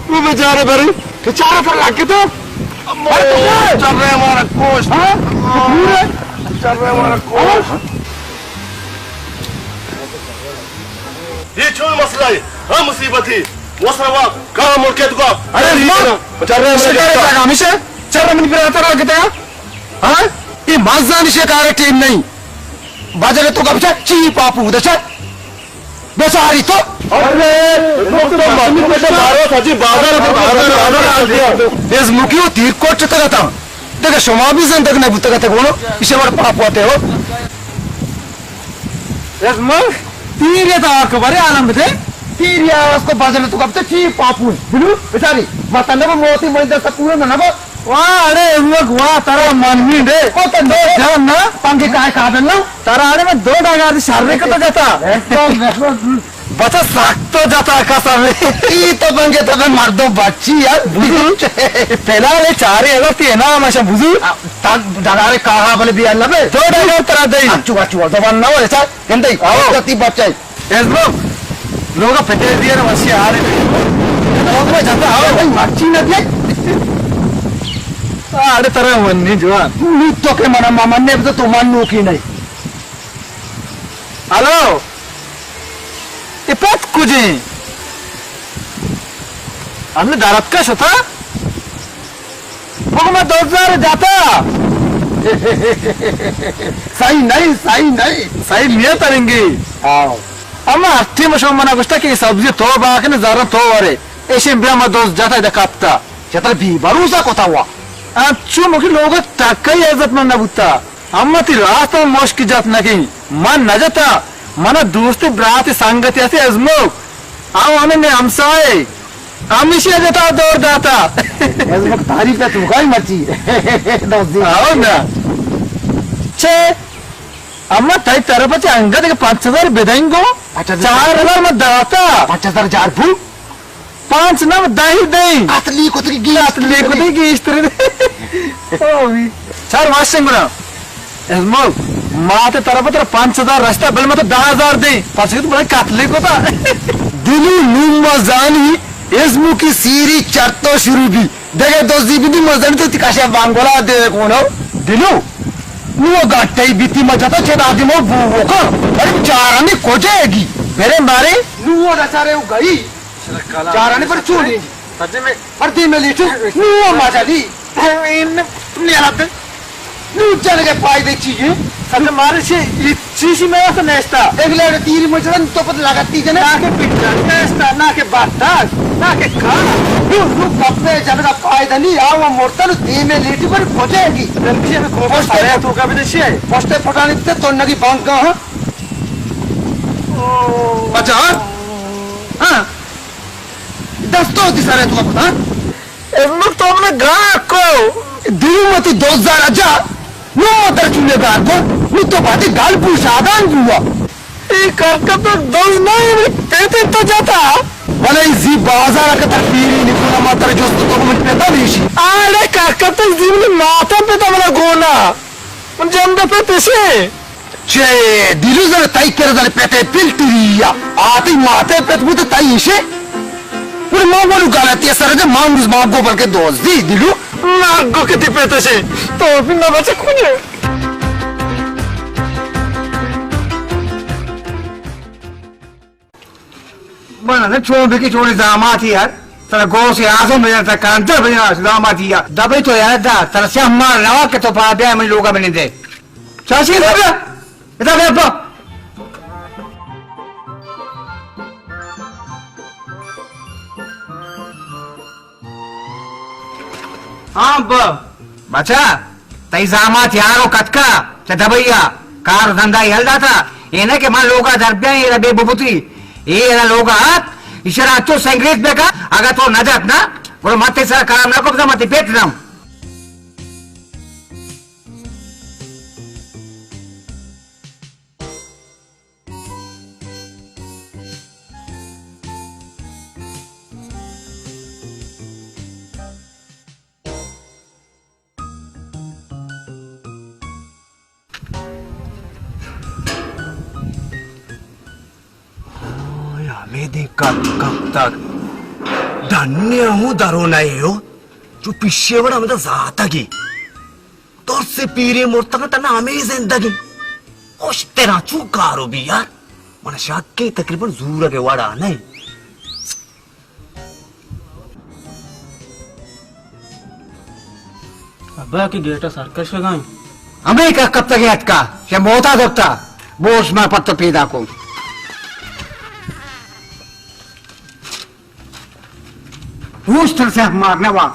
وہ بیچارے بری۔ کہ چارہ پر لگ تو۔ ابا، چر رہا مارا کشت۔ ہاں؟ دور ہے؟ چر رہا مارا کشت۔ یہ چون مسئلہ ہے؟ ہاں، مصیبت ہے۔ مصروا، کہاں ملک ہے تو کا؟ ارے ماں، چر رہا مارا کشت۔ ہمیشہ چر رہا منی براتر لگتا ہے۔ ہاں؟ یہ مزانی شکار ٹیم نہیں۔ بازار تو کب چا چی پاپو دچا؟ بیچاری تو۔ ارے، تو تو مردمی پیسے بارہ سجی بازار تو بارہ، بارہ، بارہ۔ ازموکی و تیر کوٹ تگتا۔ دیکھا شما بھی زندگ نہ بوتگا تے گونو، اسے بڑا پاپو آتے ہو۔ ازموک، تیر یہ تو آکو بارے عالم بدے۔ تیر یہ آواز کو بازار تو کب چا چی پاپو ہے؟ بلو، بیچاری، وطن نہ موتی مجدہ سکورا نہ نبو۔ واہ، اڑے امک، واہ، ترا من مینڈے۔ او تن تو جان نا، پنگے کائے قابل نا۔ ترا اڑے من دو ڈگار دی شر کو تو جتا۔ بس سخت تو جتا قسم۔ ای تو پنگے تو مردم بچی یار، بزرگ۔ پہلا لے چارے اگر تی انعام اشا بزرگ۔ تن ڈگارے کاہا بلے بی اللہ بے۔ دو ڈگار ترا دئی۔ اچو، اچو، زبان نہ ہو، ایسا گندئی۔ آؤ۔ تی بچائی۔ ازمو، لوگا پتے دیا نا وشی آرے۔ لوگ میں جاتا ہو۔ بھائی، مرچی نہ دیا۔ آڑے ترا ونی جوان۔ نو تو کہ منا ماما نے تو من نو کی نہیں۔ ہلو۔ اے پت کجیں؟ ہم نے دارت کا شتا؟ مگو ما دو ہزار جاتا۔ صحیح نہیں، صحیح نہیں۔ صحیح نہیں ترنگی۔ ہاں۔ اما ہر ٹیم شما منا گوشتا کہ سبزی تو باکنے، زرن تو ورے۔ ایشیں بیا ما دوست جاتا ادا کپتا۔ چتر بی بھروسہ کتا ہوا۔ انچو مکی لوگ ٹکئی عزت من نہ بوتا۔ اما تی راست ہم مشک جت نکیں۔ من نہ جتا۔ منا دوست برات سنگتی ہستی ازموک۔ آؤ ہمیں نے ہمسائے۔ ہمیشی ء جتا دور داتا۔ ازمک تعریف ء تو کائی مرچی۔ دوست دی۔ آؤ نا۔ چے؟ اما تئی طرف چے انگت کہ پنچ ہزار بدئیں گو؟ پنچ ہزار۔ چار ہزار من داتا۔ پنچ ہزار جار بو؟ پانچ نہ دہی دئیں۔ قتلی کتگی گیشتر۔ قتلی کتگی گیشتر۔ او بھی۔ چار واشنگ گنا۔ ازمو، ما تے طرف تر پنچ ہزار رشتہ، بل ما تو دہ ہزار دیں۔ پرچہ تو بڑا قتلے کو تا۔ دلو نوم ما زانی، ازمو کی سیری چرتو شروع بی۔ دگہ دوزی بی دی ما زانی تو تی کاشا بانگولا دے کونو۔ دلو، نو گاٹی بیتی ما جتا چدا دی مو بو بو کر۔ ارے چارانی کجا ہے گی؟ میرے مارے۔ نو دا چارے او گئی۔ چارانی پر چولی۔ سجے میں۔ پر دی میں لیٹو۔ نو ما جانی۔ ان نیالات۔ نو جنگ ء فائدہ چی ہے؟ سجے مارے چی، یہ چیزی میں ایسا نیستا۔ اگلے تیری مجرن تو پت لگتی جنے۔ نہ کہ پٹا نیستا، نہ کہ باتا، نہ کہ کھانا۔ نو، نو کپے جنگ ء فائدہ نہیں، آو مرتا نو دی میں لیٹی پر پہنچے گی۔ جلدی سے میں کھوپا پوسٹے سارے تو کا بھی دشے۔ پوسٹے پھٹانی تے تو نگی بانک گا، ہاں؟ او۔ اچھا، ہاں؟ ہاں۔ دستو تی سارے تو پتا؟ ازمک تو منا گار کو۔ دیو متی دوزار اجا۔ نو مدر چولے گار کو۔ نو تو باتی گال بو شادان بوا۔ اے کرکت تو دوز نہیں، پیتے تو جاتا۔ و بلے زی بازار ءَ کہ تر پیری نکونا ما تر جست تو من پتا نیشی۔ آڑے کاکا تئی زی منی ماتا پتا منا گونا۔ من جند پہ پسے۔ چے دلو زر تئی کر زر پتے پلٹری یا۔ آ تئی ماتے پت بوت تئی ایشے۔ پر ما بولو غلطی سر دے ما روز ما گو بلکہ دوست دی دلو۔ ما گو کہ تی پتے سے۔ تو بھی نہ بچے کنے۔ من نہ چون بکی چونی زاماتی یار۔ ترا گوش اعظم بجن، ترا کانتر بجن، زاماتی یار۔ دبئی تو یار دا، ترا سیاہ مار نوا کہ تو پا بیا من لوگا بنندے۔ چاشی دا بیا۔ ادا بیا با۔ ہاں با۔ بچا، تئی زامات یارو کتکا چہ دبئی ءَ کار و دندا یل داتا، اے نہ کہ من لوگا در بیاں، اے بے ببوتی، اے ادا لوگا آت، ایشرا تو سنگریت بکا، اگا تو نہ جات نا، گڑا متے سر کار نہ کو، بزا متے پیٹ دم۔ آیا ہمے دیں کپ کپتگ۔ ڈنے ہوں درو نئے ہو۔ چو پیشے وڑا ہمدا زاتگی۔ ترس پیریں مرتگاں تنا ہمے زندگی۔ اشتراں چو کارو بی یار۔ من شک کہ تقریباً زورگ وڑا نئے۔ ابا کہ گیٹ ءَ سرکش گائیں۔ ہمے کہ کپتگیں اتکا، چہ موتا دکتا، بوش ما پتو پیدا کو۔ ہوش ترسے مار نوا۔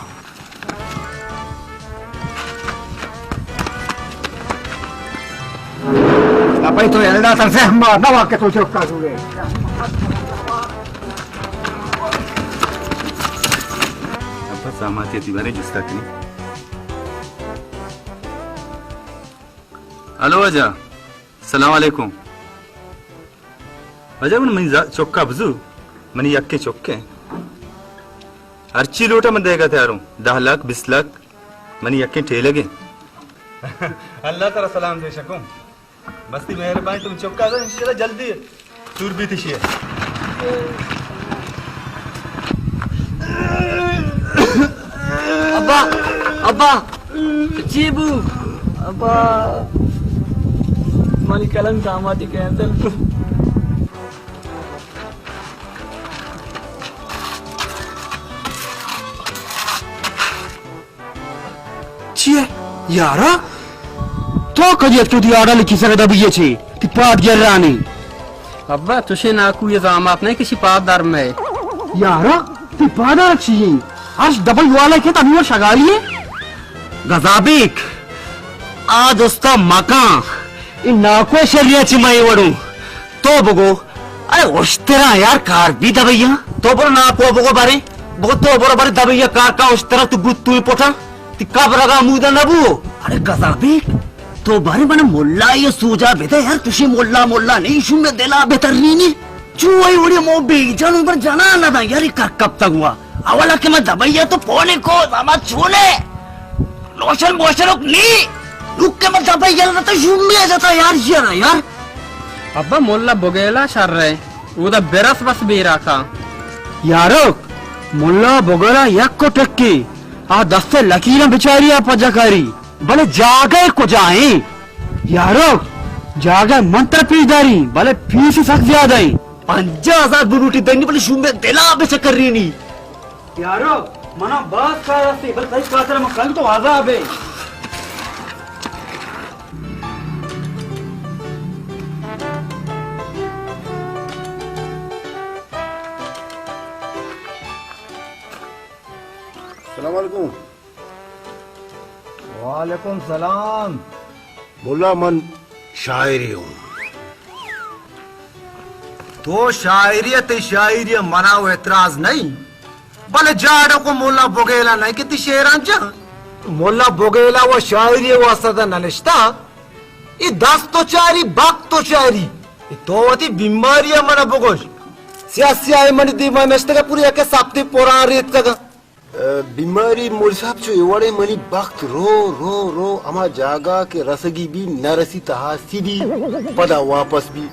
دپائی تو یلدا ترسے مار نوا کہ تو چوکا زورے۔ ابا ساماتی تی بارے جستا کنی۔ الو واجہ، سلام علیکم۔ واجہ من منی ز-، چکا بزو، منی یکیں چکے۔ ہرچی لوٹا من دئیگا تیاروں، دہ لکھ، بیست لکھ، منی یکیں ٹیلگے۔ اللہ ترا سلام دے شکوں۔ بس تی مہربانی، تم چکا دے، انشاءاللہ جلدی سور بیت ایشی ءَ۔ ابا، ابا، چی بو؟ ابا، منی کلم داماتی کینسل بو۔ چیے یارا؟ تو کدی اتکے وتی آرڈر لکھی سر دبئی ءَ چے؟ تی پاد گرانی۔ ابا، تشے ناکو یہ زامات نہیں کسی پاد در میں۔ یارا، تی پادا چی؟ ہرش دبئی والا کے تنور شگالی ہے؟ گزابیک، آ دوستا مکان، ان ناکو شریعہ چی میں وڑوں۔ تو بگو، ارے اشترا یار کار بی دبئی ءَ۔ تو برو ناکو بگو بارے۔ بگو تو برو بارے دبئی ءَ کار کا اشترا تو گوت تو پٹا۔ تی قبر اگا مودا نبو۔ ارے گزابیک، تو بارے من ملا یہ سوجا بدے یار، تشی ملا ملا نہیں شو میں دلا بہترینی۔ چو اے وڑی مو بے جانو بر جنا نہ دا یار، کر کب تک ہوا۔ اولا کہ میں دبئی ءَ تو پونے کو زما چونے۔ لوشن موشن اک نی۔ نوک کہ من دبئی یل رتا شومی جتا یار، یار، یار۔ ابا ملا بگیلا شر ہے۔ اودا برس بس بیرا کا۔ یارو، ملا بگیلا یک کو ٹکی۔ آ دست لکیرم بچاری آ پجا کاری۔ بلے جاگہ کجا ہیں؟ یارو، جاگہ من تر پیش داری، بلے پیش سک زیادہ ہیں۔ پنجاہ ہزار بروٹی دنی، بلے شومی دلا بچکرینی۔ یارو، منا باز کار ہستی، بلے تئی خاطر من کل تو عذاب ہے۔ السلام علیکم۔ وعلیکم سلام۔ ملا، من شاعرے ہوں۔ تو شاعری ءَ، تئی شاعری ءَ منا و اعتراض نہیں، بلے جاڑو کو ملا بگیلا نہیں کہ تی شعراں جا۔ ملا بگیلا و شاعری واسطہ دا نہ نشتا۔ اے دست تو چاری، بخت تو چاری۔ اے تو وتی بیماری ءَ منا بگوش۔ سیاہ سیاہ منی دیما نشتگ، پوری یک ساپتے پوران ریتکگ۔ اے، بیماری مول صاحب چو اے وڑیں منی بخت رو، رو، رو، ہما جاگہ کہ رسگی بی نہ رسی تہا سی بی، پدا واپس بی۔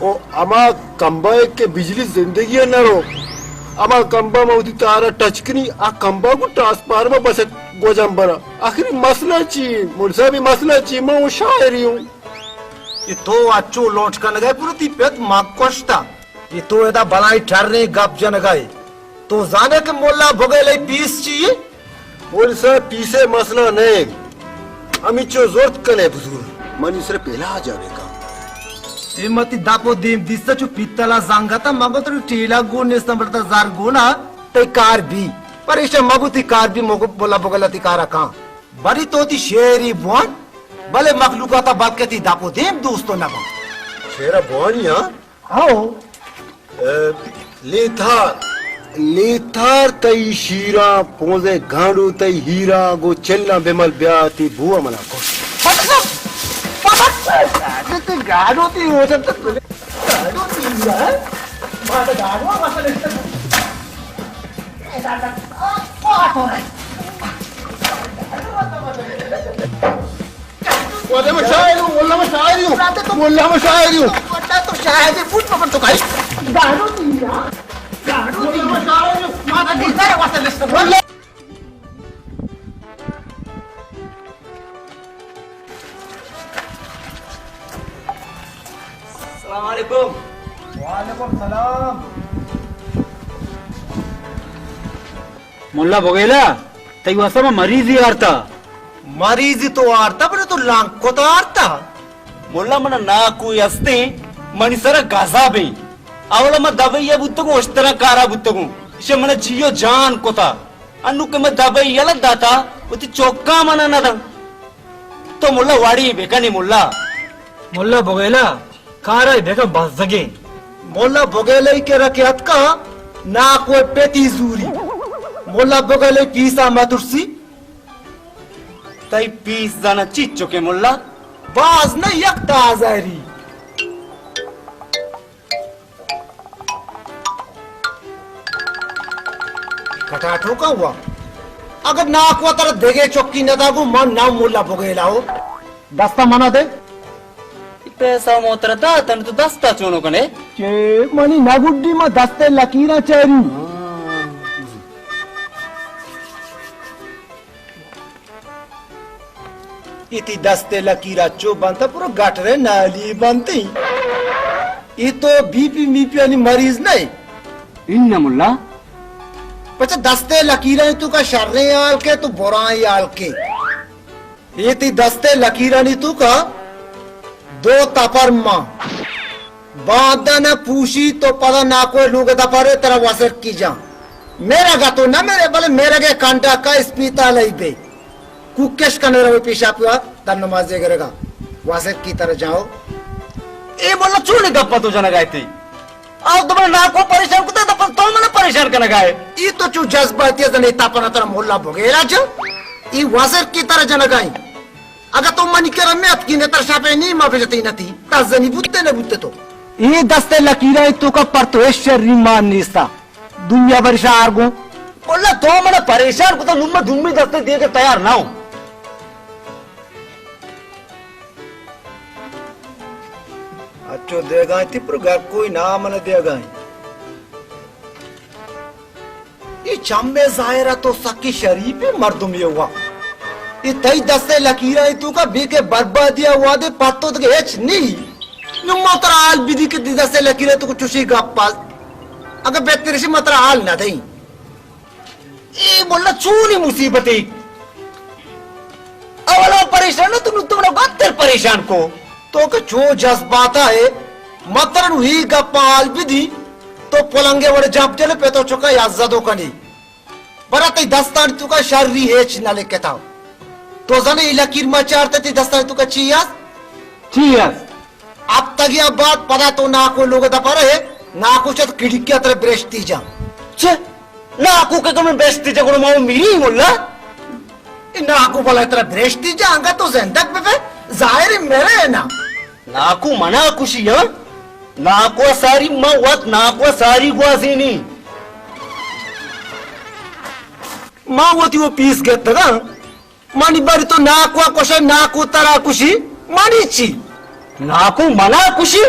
او ہما کمبا کہ بجلی زندگی نہ رو، ہما کمبا ما وتی تارا ٹچ کنی، آ کمبا گو ٹرانسفارمر بس گوجم برا۔ آخری مسئلہ چی؟ مول صاحب، مسئلہ چی؟ من وہ شاعری ہوں۔ اے تو اچو لونچ کنگا ئے، پورا تی پت مک کشتا۔ اے تو ادا بلائی ٹریں گپ جنگا ئے۔ تو زانے کہ ملا بگیلئی پیس چی ئے؟ مول صاحب، پیسے مسئلہ نئے۔ ہمینچو زرت کنے بزور۔ منی صرف علاج آنے کا۔ اے متی دپ و دیم دیستا چو پیتلا زنگتا، مگو تو ٹیلا گون نیستم بلتا زر گونا۔ تئی کار بی۔ پریشان مبو، تی کار بی، مگو ملا بگیلا تی کارا کان۔ بری تو تی شعری بوان، بلے مخلوقاتا بلکہ تی دپ و دیم دوستو نبان۔ شعرا بوانی ہاں؟ ہو۔ اے، لیتھار، لیتھار تئی شیراں، پونزے گانڈو تئی ہیراں، گو چلاں بمل بیا تی بوا منا کش۔ گانڈو تی ہو سکتا، گانڈو تی ہیراں، ماتا گانڈو مسئلہ۔ واللہ میں شاعر ہوں، واللہ میں شاعر ہوں، واللہ میں شاعر ہوں۔ واللہ تو شاعر ہے، پوچھ پکڑ تو کھائی۔ گاڑو تھی نا، گاڑو تھی۔ واللہ میں شاعر ہوں، ماتا گیتا ہے، واسطے لسٹ۔ واللہ۔ السلام علیکم۔ وعلیکم السلام۔ ملا بگیلا، تئی واسطہ ما مریضی آرتا۔ مریضی تو آرتا، بلے تو لانک کتا آرتا۔ ملا، منا ناکوئی ہستیں، منی سرا گزا بیں۔ اولا ما دبئی ء بوتگوں، اشترا کارا بوتگوں۔ ایشا منا جی و جان کتا۔ انو کہ ما دبئی یلہ داتا، وتی چوکاں منا نہ داں۔ تو ملا وڑی بکنی ملا۔ ملا بگیلا، کارا بکن بزگیں۔ ملا بگیلئی کرا کہ اتکا، ناکو پتی زوری۔ ملا بگیلئی پیسا مترسی۔ تئی پیس زانا چیچو کہ ملا؟ باز نہ، یک تازاری۔ کٹاٹو کا ہوا؟ اگر ناکو ترا دگے چکی نہ داگو، من نام ملا بگیلا ہو۔ دستا منا دے۔ پیسہ موتر داتن تو دستا چونو کنے؟ چے منی نہ گڈی، ما دستے لکیراں چیری۔ اے تی دستے لکیرا چو بنتا، پورا گٹرے نالی بنتی۔ اے تو بی پی می پی آنی مریض نئے؟ انہ ملا۔ پچہ دستے لکیرانی توکا شریں حال کے تو برائیں حال کے۔ اے تی دستے لکیرانی توکا دو تپر ماں۔ باندا نہ پوشی تو پدا ناکوئے لوگ دپارے ترا وسر کی جان۔ میرا گا تو نہ میرے، بلے میرا گے کنڈا کا اسپیتال ای بے۔ کوکش کنے روی پیشاپی وا در نمازے گرگا۔ واسط کی ترا جاؤ۔ اے مولا چونی گپا تو جنگا ایتی؟ آ تو من ناکو پریشان کتا، تو پس تو من پریشان کنگا ہے۔ ای تو چو جذباتی زنے، تا پنا ترا مولا بگیرا جا۔ ای واسط کی ترا جنگا ای۔ اگا تو منی کرا میت کی نتر شاپے نی ما بجتی نتی۔ تا زنی بوتے نہ بوتے تو۔ ای دست لکیرا توکا پر تو ایش شر ریمان نیستا۔ دنیا برشا آرگوں۔ واللہ تو منا پریشان کتا، نوں ما دومی دستے دیگے تیار نہ ہوں۔ اچو دیگائیں تی پر گھر کوئی نام نہ دیگائیں۔ یہ چمے ظاہرہ تو سکی شریف مردم یہ ہوا۔ یہ تئی دستے لکیرائیں توکا بے کے بربادی وعدے پتو دگے ہچ نہیں۔ نوں ما ترا حال بدی کہ تی دستے لکیرائیں توکا چوشی گپ پاس۔ اگر بہتر شی ما ترا حال نہ دیں۔ اے مولا چونی مصیبتے؟ اولا پریشان نہ تو، نوں تو منا بدتر پریشان کو۔ تو کہ چو جذباتا ہے، متر نوں ہی گپا حال بدی، تو پلنگے وڑے جمپ جلے پہ تو چکا یا زدو کنی۔ برا تئی دستانی توکا شری ہیچ نہ لکھتا۔ تو زنے ای لکیر ما چارتے تی دستانی توکا چی است؟ چی است؟ ہفتگی ء بعد پدا تو ناکو لوگ دپا رہے، ناکو چت کھڑکی ء ترا برشتی جا۔ چہ؟ ناکو کہ کمیں برشتی جا گڑا ما میری مولا؟ اے ناکو بلا ترا برشتی جا، انگا تو زندگ بہ بے، ظاہر ہے میرے نا۔ ناکو منا کشی ہاں؟ ناکو ساری، ما وت ناکو ساری گوازینی۔ ما وتی و پیس گتگاں۔ منی بری تو ناکو کشے، ناکو ترا کشی، منی چی؟ ناکو منا کشی؟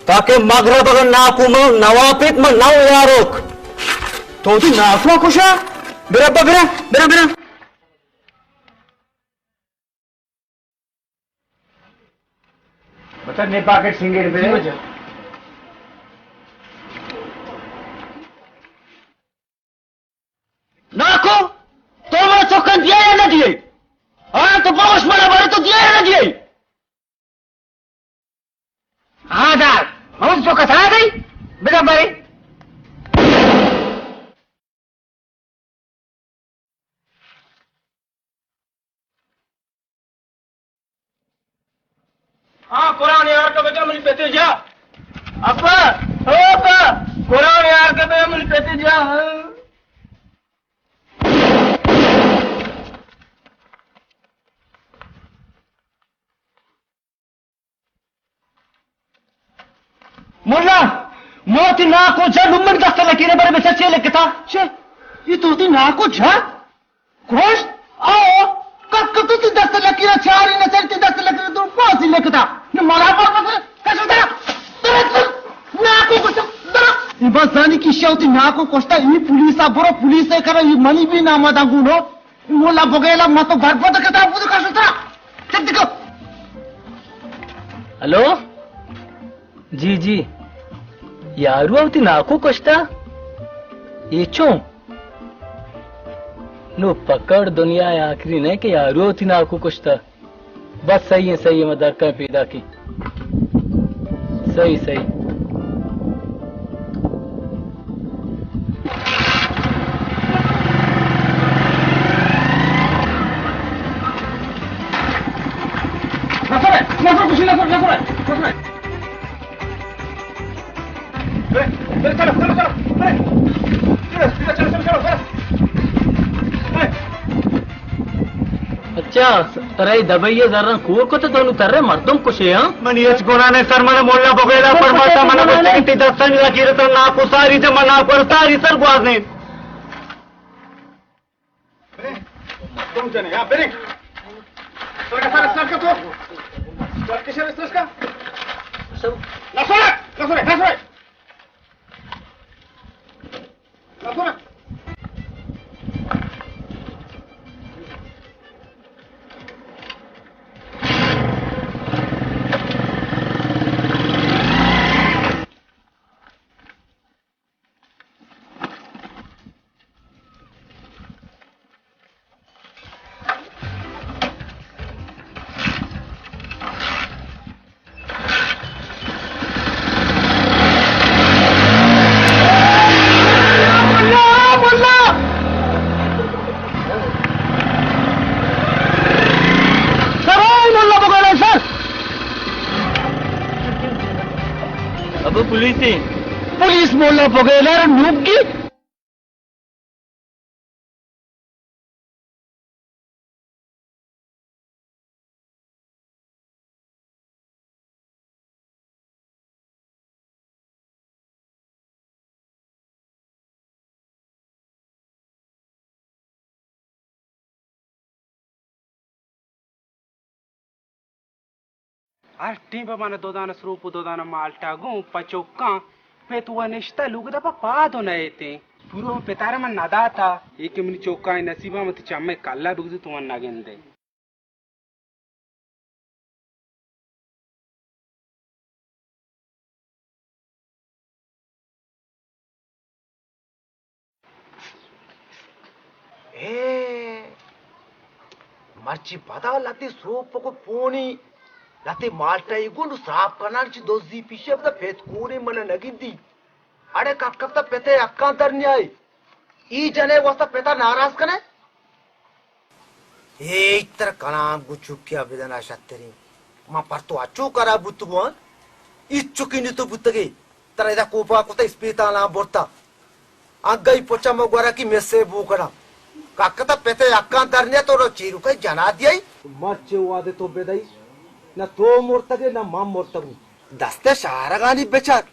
تاکہ مغرب اگر ناکو من نواپیت من نو یاروک۔ تو دی ناکو کشا؟ برا با، برا، برا، برا۔ بتا نے پاکٹ سنگیر بے۔ ناکو، تو منا چکن دیا یا نہ دیئے؟ ہاں، تو بگوش منا بارے تو دیا یا نہ دیئے؟ ہاں دار، ہم چکا تھا گئی، بدا بارے۔ ہاں، قرآن یار کا بیٹا منی پتے جا۔ ابا، او ابا، قرآن یار کا بیٹا منی پتے جا۔ ملا، موتی ناکو جا نمن دست لکیرے بارے بچا چے لکھتا؟ چے؟ یہ تو تی ناکو جا؟ گوشت؟ آؤ، کک تو تی دست لکیرے چاری نہ چاری تی دست لکیرے تو پاسی لکھتا۔ نہ ملا پر پتر، کشو درا، درا، درا، ناکو کشو، درا۔ یہ بس زانی کی شاو تی ناکو کشتا، یہ پولیسا برو، پولیسے کرو، یہ منی بھی نام دا گونو۔ مولا بگیلا ما تو برباد کتا بود کا ستا۔ چک دکو۔ ہلو؟ جی، جی۔ یارو وتی ناکو کشتا؟ اے چون؟ نو پکڑ دنیا آخری نہیں کہ یارو وتی ناکو کشتا۔ بس صحیح ہے، صحیح ہے، ما درکاں پیداکیں۔ صحیح، صحیح۔ نفر ہے، نفر کشی، نفر، نفر ہے، نفر ہے۔ اچھا، ترا اے دبئی ءَ زراں کور کت تو نوں ترے مردم کشے، ہاں؟ منی ہچ گناہ نہ سر، من مولا بگیلا فرماتا، من گوشت کہ تی دستانی لکیر تر ناکو ساری جمع ناکو ساری سر گوازین۔ بریں۔ تم جنے، ہاں، بریں۔ سرکا، سرکا، سرکا تو۔ سرکا، سرکا، سرکا۔ نہ سرک، نہ سرک، نہ سرک۔ نہ سرک۔ ابو پولیس ایں۔ پولیس مولا بگیلا را نوکی۔ ہر ٹیم پہ من دو دانہ سروپ و دو دانہ مالٹا گوں پہ چکاں پت و نشتہ لوگ دپا پاد و نئیتیں۔ پورو پتارا من نداتا، اے کہ منی چکانی نصیبا من تی چمے کلا بگزی تو من نگندے۔ اے، مرچی پدا لہتے سروپک و پونی، لہتے مالٹائی گوں نوں سراپ کنان چی دزی پیشے بدا پت کورے من نگندی۔ اڑے کپ کپتا پتے حقاں در نیائے۔ ای جنے واسطہ پتا ناراض کنے؟ ہیچ تر کلام گوں چکیا بدنا شتریں۔ من پر تو اچو کرا بوتگو آں۔ ای چکی نی تو بوتگے۔ ترا ادا کوپا کتا اسپیتالاں برتا۔ انگئی پچا مو گورا کی مسے بو کڑا۔ کاکتا پتے حقاں در نیا تو رو چیرو کئی جنا دیائی۔ مرچے وعدے تو بدائی۔ نہ تو مرتگے نہ من مرتگوں۔ دست ء شارگانی بچار،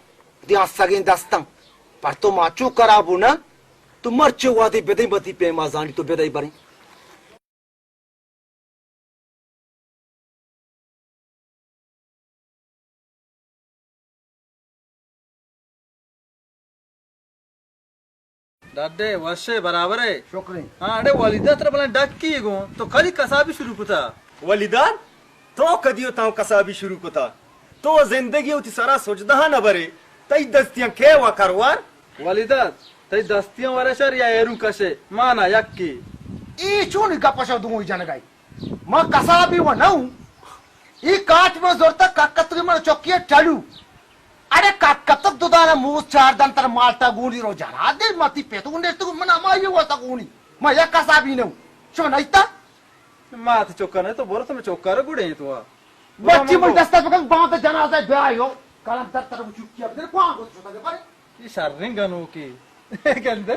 وتی آسگیں دستاں۔ پر تو ماچو کرابو نہ، تو مرچی وادی بدئی، وتی پیما زانی تو بدئی بریں۔ ڈڈے، وشے، برابرے؟ شکریں۔ ہاں، اڑے ولیدار ترا بلائیں ڈکی گوں، تو کدی کسابی شروع کتا؟ ولیدار، تو کدیو تاں کسابی شروع کتا؟ تو زندگی وتی سرا سجدہ نہ برے، تئی دستیاں کئے وا کروار؟ ولیدار، تئی دستیاں ورے شر یا ایروں کشے، مانا یکی۔ اے چونی گپ شو دوئی جنگائی؟ ما کسابی و نہ اوں۔ اے کاٹ من زرتگ، ککتگی من چکی ٹلو۔ اڑے ککتگ دو دانہ موز چار دان تر مالٹا گونی رو جنا دے، متی پیتو نشتگ من ہمائی واسا گونی۔ ما یک کسابی نہ اوں۔ شما نئیتا؟ مات چکا نہ تو برو، تم چکا رو گڑے تو آ۔ بچی من دستا بکن، بانت جنازہ بیایو۔ کلم در تر چکی اب در کوان گوت شتا برے۔ اے شریں گنوکے۔ گندے۔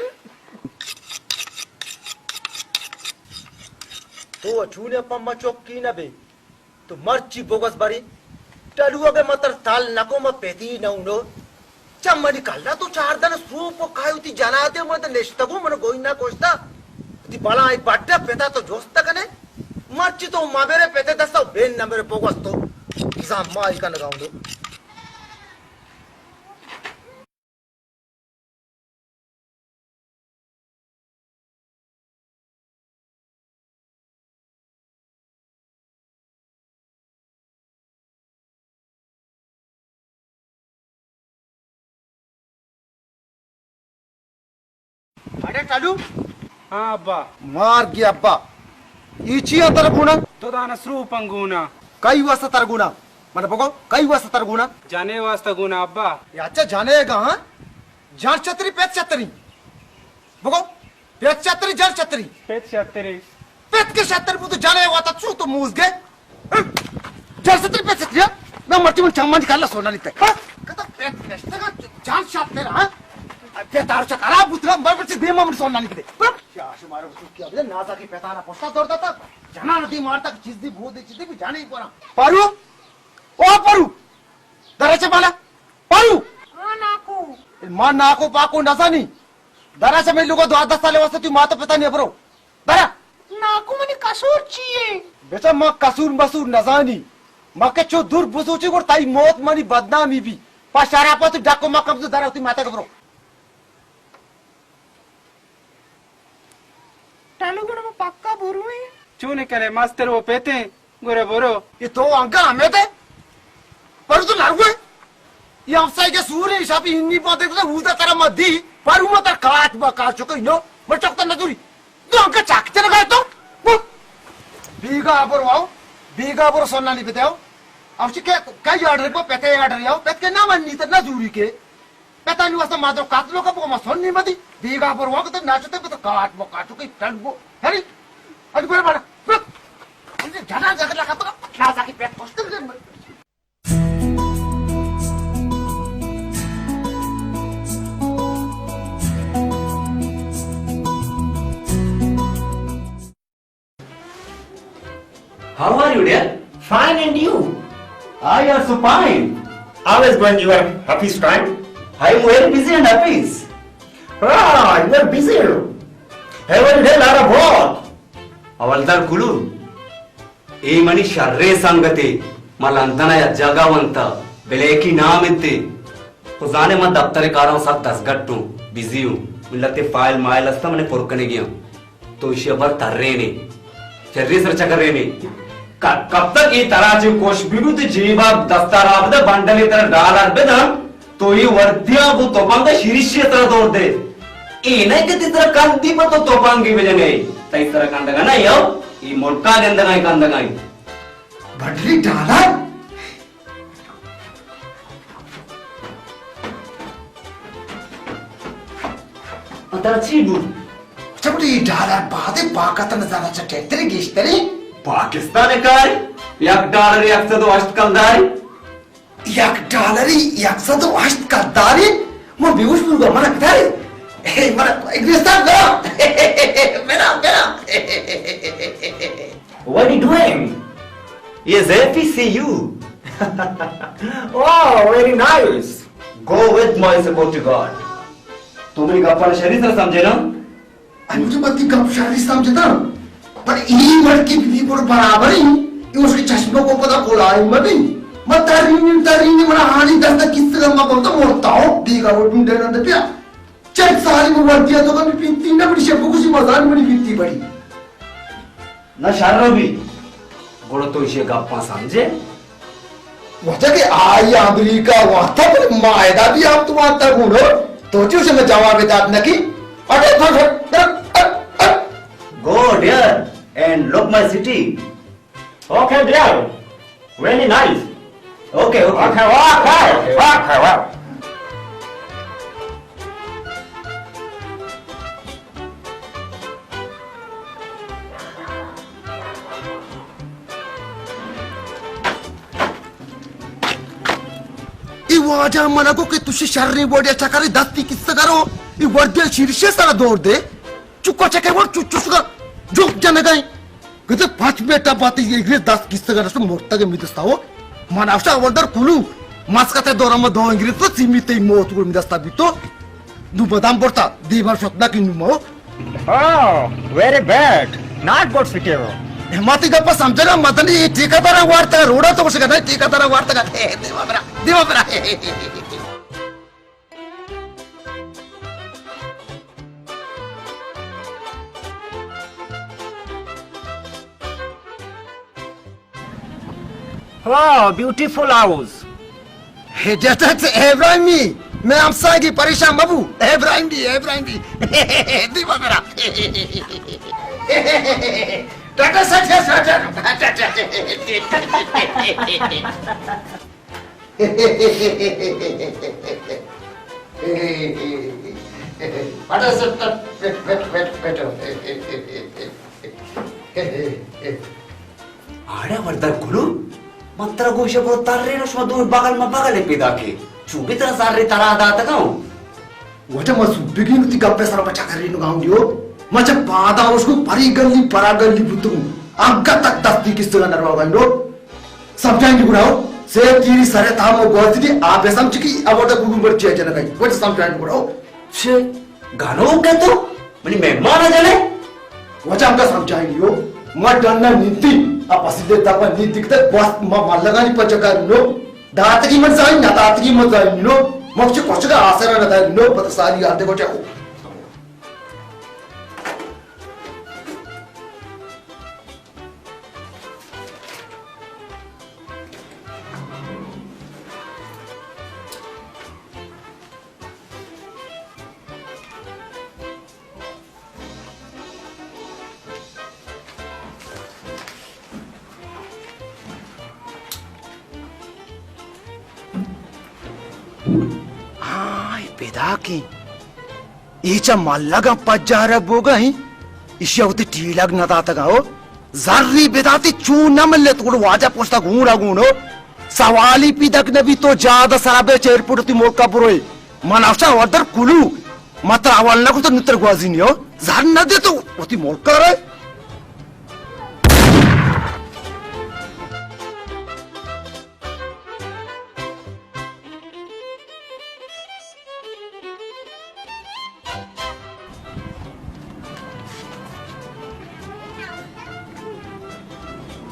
تو چونے پما چکی نہ بے۔ تو مرچی بگوز بری۔ ٹلو اگے متر تال نکو ما پیتی نہ اونو۔ چمنی کلا تو چار دن سوپ و کایو تی جناتے من نشتگو من گوئی نہ گوشتا۔ تی بلا ای بڈا پتا تو جوست کنے۔ مرچی تو ما میرے پتے دستا بین نہ میرے بگوز تو۔ زما ای کن گاؤں دو۔ اڑے ٹالو۔ ہاں ابا۔ مار گی ابا۔ ای چی آ تر گونا؟ تو دانا سروپن گونا۔ کئی واسطہ تر گونا؟ من بگو، کئی واسطہ تر گونا؟ جانے واسطہ گونا ابا۔ یا اچھا جانے گا، ہاں؟ جان چتری، پیت چتری۔ بگو، پیت چتری، جان چتری۔ پیت چتری۔ پیت کے چتری بو تو جانے واتا چو تو موز گے۔ جان چتری، پیت چتری، ہاں؟ نہ مرتی من چمان کلا سونا نہیں تے۔ ہاں؟ کتا پیت نشتگا جان چتری، ہاں؟ پیت آر چا خراب بوتگا، مر مرتی دیما من سونا نہیں تے۔ ہاں؟ کیا شمارو تو کیا بجے نازا کی پیتانا پوستا دور داتا۔ جانا ندی مارتا چیز دی بو دی چیز دی بھی جانے ہی پورا۔ پارو، او پارو۔ درا چہ بالا۔ پارو! ہاں ناکو۔ ما ناکو پاکو نزانی۔ درا چہ مئے لوگا دوازدہ سال واسطہ تو ماتا پتا نہیں برو۔ درا۔ ناکو منی قصور چی ہے؟ بیٹا ما قصور مسور نزانی۔ ما کہ چو دور بسوچی گڑ تائی موت منی بدنامی بھی۔ پا شرافت ڈاکو ما کم تو درا تی ماتا برو۔ ٹالو گڑا ما پکا برویں۔ چون کرے مستر وہ پیتے گڑا برو۔ یہ تو انگا ہمیں دے۔ پر تو لڑوے۔ یہ ہمسائے کے سورے شاپی انی پاتے کو اودا ترا ما دی۔ پر ما تر کاٹ با کاٹ چکا انو۔ ما چکتا نہ دوری۔ تو انگا چاک چلے گئے تو۔ بیگا برو آؤ۔ بیگا برو سونا نہیں بدے آؤ۔ اب چی کہ کئی آرڈر کو پتے آرڈر آؤ۔ پت کے نہ من نہیں تو نہ دوری کے۔ پتانی واسطہ ما درو قتل کا بگو ما سن نہیں مدی۔ بیگا پر وقت ناچتے بس کاٹ بو کاٹو کی ٹن بو۔ ہری۔ ہری بڑا بڑا۔ جنا جگہ لگا تو نازا کی پیٹ پوستے۔ How are you, dear? Fine, and you? I also fine. How is going your office time? I am very busy in office. Ah, you are busy. Every day lot of work. حوالدار کلو، اے منی شریں سنگتے، ما لندن ء یک جاگہ ونتا، بلیکی نام انتے۔ تو زانے من دفتر کاراں سک دستگٹ اوں، بزی اوں۔ ملت فائل مائل استا، منے پر کنگی اں۔ تو ایشی ء بر ترینے۔ شری سر چکرینے۔ ک-، کب تک اے ترا چہ کوش بینو تے جیبا دستا را بدے، بنڈلے ترا ڈالر بدن، تو اے وردیاں گوں تپنگ شیریشی ترا دور دے۔ اے نہ کہ تی ترا کندی پہ تو تپنگی بجنے۔ تئی ترا کندگا نہ یو، اے ملکا گندگا کندگا۔ بنڈلی ڈالر؟ پدا چی بوت؟ اچھا، بوت اے ڈالر بادے باقاعدہ نظارہ چا ٹیکتری گیشتری؟ پاکستان کار، یک ڈالر یک سد و ہشت کلداری۔ یک ڈالری یک سد و ہشت کلداری؟ من بیہوش بوگا، من کداری؟ اے، من انگریزستان برا۔ برا، برا۔ What are you doing? Yes, happy see you. Wow, very nice. Go with my supportive God. تو منی گپاں شری سر سمجھے نا؟ انچو وتی گپ شری سمجھتا، پر ای وڑ کی بی گڑ برابر ہی، ای اس کے چشمہ کو پتا کھولا ہی مبی۔ ما ترین، ترین منا ہانی دست کس کا ما بولتا مرتا ہو، دیگا وہ ڈھونڈے نہ پیا۔ چند سالی مو وردیا تو کمی پیتی نہ بڑی شپ کو سی مزان بڑی پیتی بڑی۔ نہ شر بی، گڑا تو ایشی گپاں سمجھے؟ واجہ کہ آئی امریکہ وانتا، بلے ما ادا بھی آپ تو وانتا گونو، تو چیو سے میں جواب دات نکی۔ اٹے تو، it, it, it. Go, dear, and look my city. Okay, dear. Very nice. Okay, okay. Okay, okay, okay, okay. ای واجہ منا گو کہ تشی شریں وڑیا چکرے دستی کسہ کرو، ای وردیا شیرشے سرا دور دے، چکا چکے وڑ چو، چو شگا جوک جنگائیں۔ گتے پنچ منٹ بعد یہ انگریز دست کسہ کرا شو مرتگ می دستا ہو۔ من افشا وردر کلو، مسکتے دورا ما دو انگریز تو سیمی تی موت گڑ می دستا بیتو۔ نو بدام برتا، دیوار شت نہ کہ نو مو۔ Oh, very bad. Not good city ہو۔ ہماتی گپا سمجھگا مدنی، یہ ٹھیکیدارا وارتا، روڈا تو کچھ کرنا، ٹھیکیدارا وارتا کا۔ اے، دیوا برا، دیوا برا۔ Wow, beautiful house. ہے جٹت ابراہیمی، میں ہمسائے کی پریشان مبو۔ ابراہیمی، ابراہیمی۔ دیوا میرا۔ ٹاٹا سچ ہے، سچ ہے۔ ٹاٹا سچ ہے۔ بیٹھ، بیٹھ، بیٹھ، بیٹھ۔ آڑا وردر کلو، من ترا گوشے برو ترے نو، شما دوئیں بغل ما بغل پیدا کے۔ چونکہ ترا زر ترا داتگا ہوں۔ وجہ ما سوبگی نو تی گپے سر بچا کرے نو گاؤں دیو۔ ما چا پادا اس کو پری گلی پرا گلی بوتوں۔ اگا تک دستی کس طرح نروا گا نو۔ سمجھائیں گے گڑاؤ۔ سے تیری سرے تھا مو گوزی دی، آپ سمجھ کی اوڈا گلو مرچی جنگائی۔ وجہ سمجھائیں گے گڑاؤ۔ چے گنوک ئے تو منی مہمان ءَ جنئے؟ واجہ ہمدا سمجھائینی ہو، ما ڈن ءَ نندی، آ پسیلے دپ ءَ نندی کتہ، گوست ما ملگانی پجگا نو، داتگی من زائی، نہ داتگی من زائی نو، ما چہ کچگ ءَ آسر ءَ نہ داری نو، پتہ سالی آتے گوٹے ہو۔ ہاں، اے پیداکیں۔ اے چہ ملگاں پجارگ بوگا ایں۔ ایشی ءَ وتی ٹیلگ نہ داتگا ہو۔ زری بداتی چون نہ ملت، گڑا واجہ پشتا گون ءَ گون ہو۔ سوالی پیدک نبی تو جاد سرا بے چیر پوٹ تی ملکا بروئے۔ من افشا وردر کلو۔ ما ترا اول نہ گوشت، نوں ترا گوازینی ہو۔ زر نہ دے تو وتی ملک ءَ رئے۔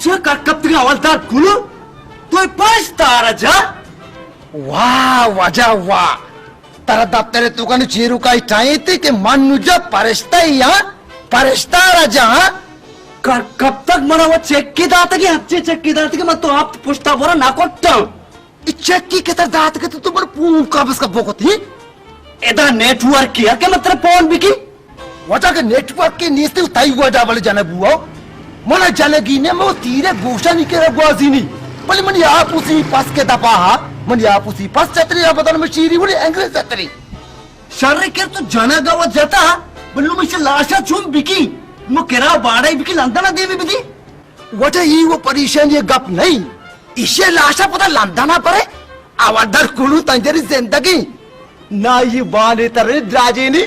چہ کٹ کپتگاں حوالدار کلو؟ تو اے پرشتہ ءَ را جا؟ واہ واجہ واہ! ترا دپتر ءِ توکا نوں چیروکائی ٹاہیں تے کہ من نوں جا پرشتہ ءَ آں، پرشتہ ءَ را جا آں۔ کر کب تک منا وہ چیکے داتگے، ہنچے چیکے داتگے، من تو آپ پشتا برا نہ کٹاں۔ اے چیکے کہ ترا داتگے تو تو من پون کا بس کا بوکتی۔ ادا نیٹ ورک ہے کہ من ترا پون بکی۔ واجہ کہ نیٹ ورک کہ نیستی، تئی وجہ بلے جنگ بوہو۔ منا جنگی نے مو تیرے گوشانی کرا گوازینی۔ بلے منی آپوسی پس کے دپا ہا، منی آپوسی پس چتری ءَ بدن میں شیری وڑی انگریز چتری۔ شر کر تو جنگ ءَ و جتا، بلے نوں مشے لاشا چون بکی؟ نوں کرا باڑا بکی لندن ءَ دیمی بدی؟ واجہ ای و پریشانی گپ نہیں۔ ایشی لاشا پدا لندن ءَ برے؟ آوار در کلو تنجری زندگی۔ نا، یہ بانے ترے دراجے نی۔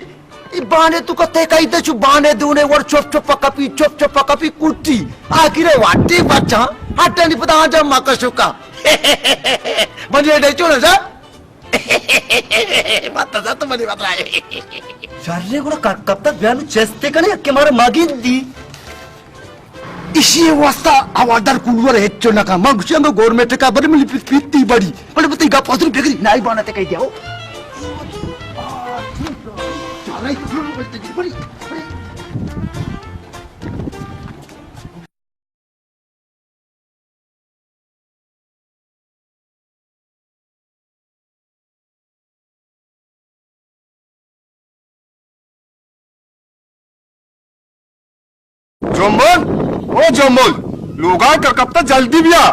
یہ بانے تو کتے کئی دے چو بانے دونے ور چپ چپ کپی، چپ چپ کپی کٹی۔ آخر واٹے بچا، ہٹنی پدا آنجا مکشوکا۔ منی اڈے چوڑا سا۔ مت زت منی مت رائے۔ شرے گڑا ک-، کب تک بیانو چستے کنے کہ مارا ماگین دی۔ ایشی واسطہ ہواردار کلور ہچو نہ کن۔ من گوشی ہمے گورنمنٹ کا بڑے ملی پی-، پیتی بڑی۔ بڑے بتی گپ ازر بگری نائی بانا تے کہی دیو۔ جمبل، او جمبل، لوگا کر کپتا، جلدی بیا۔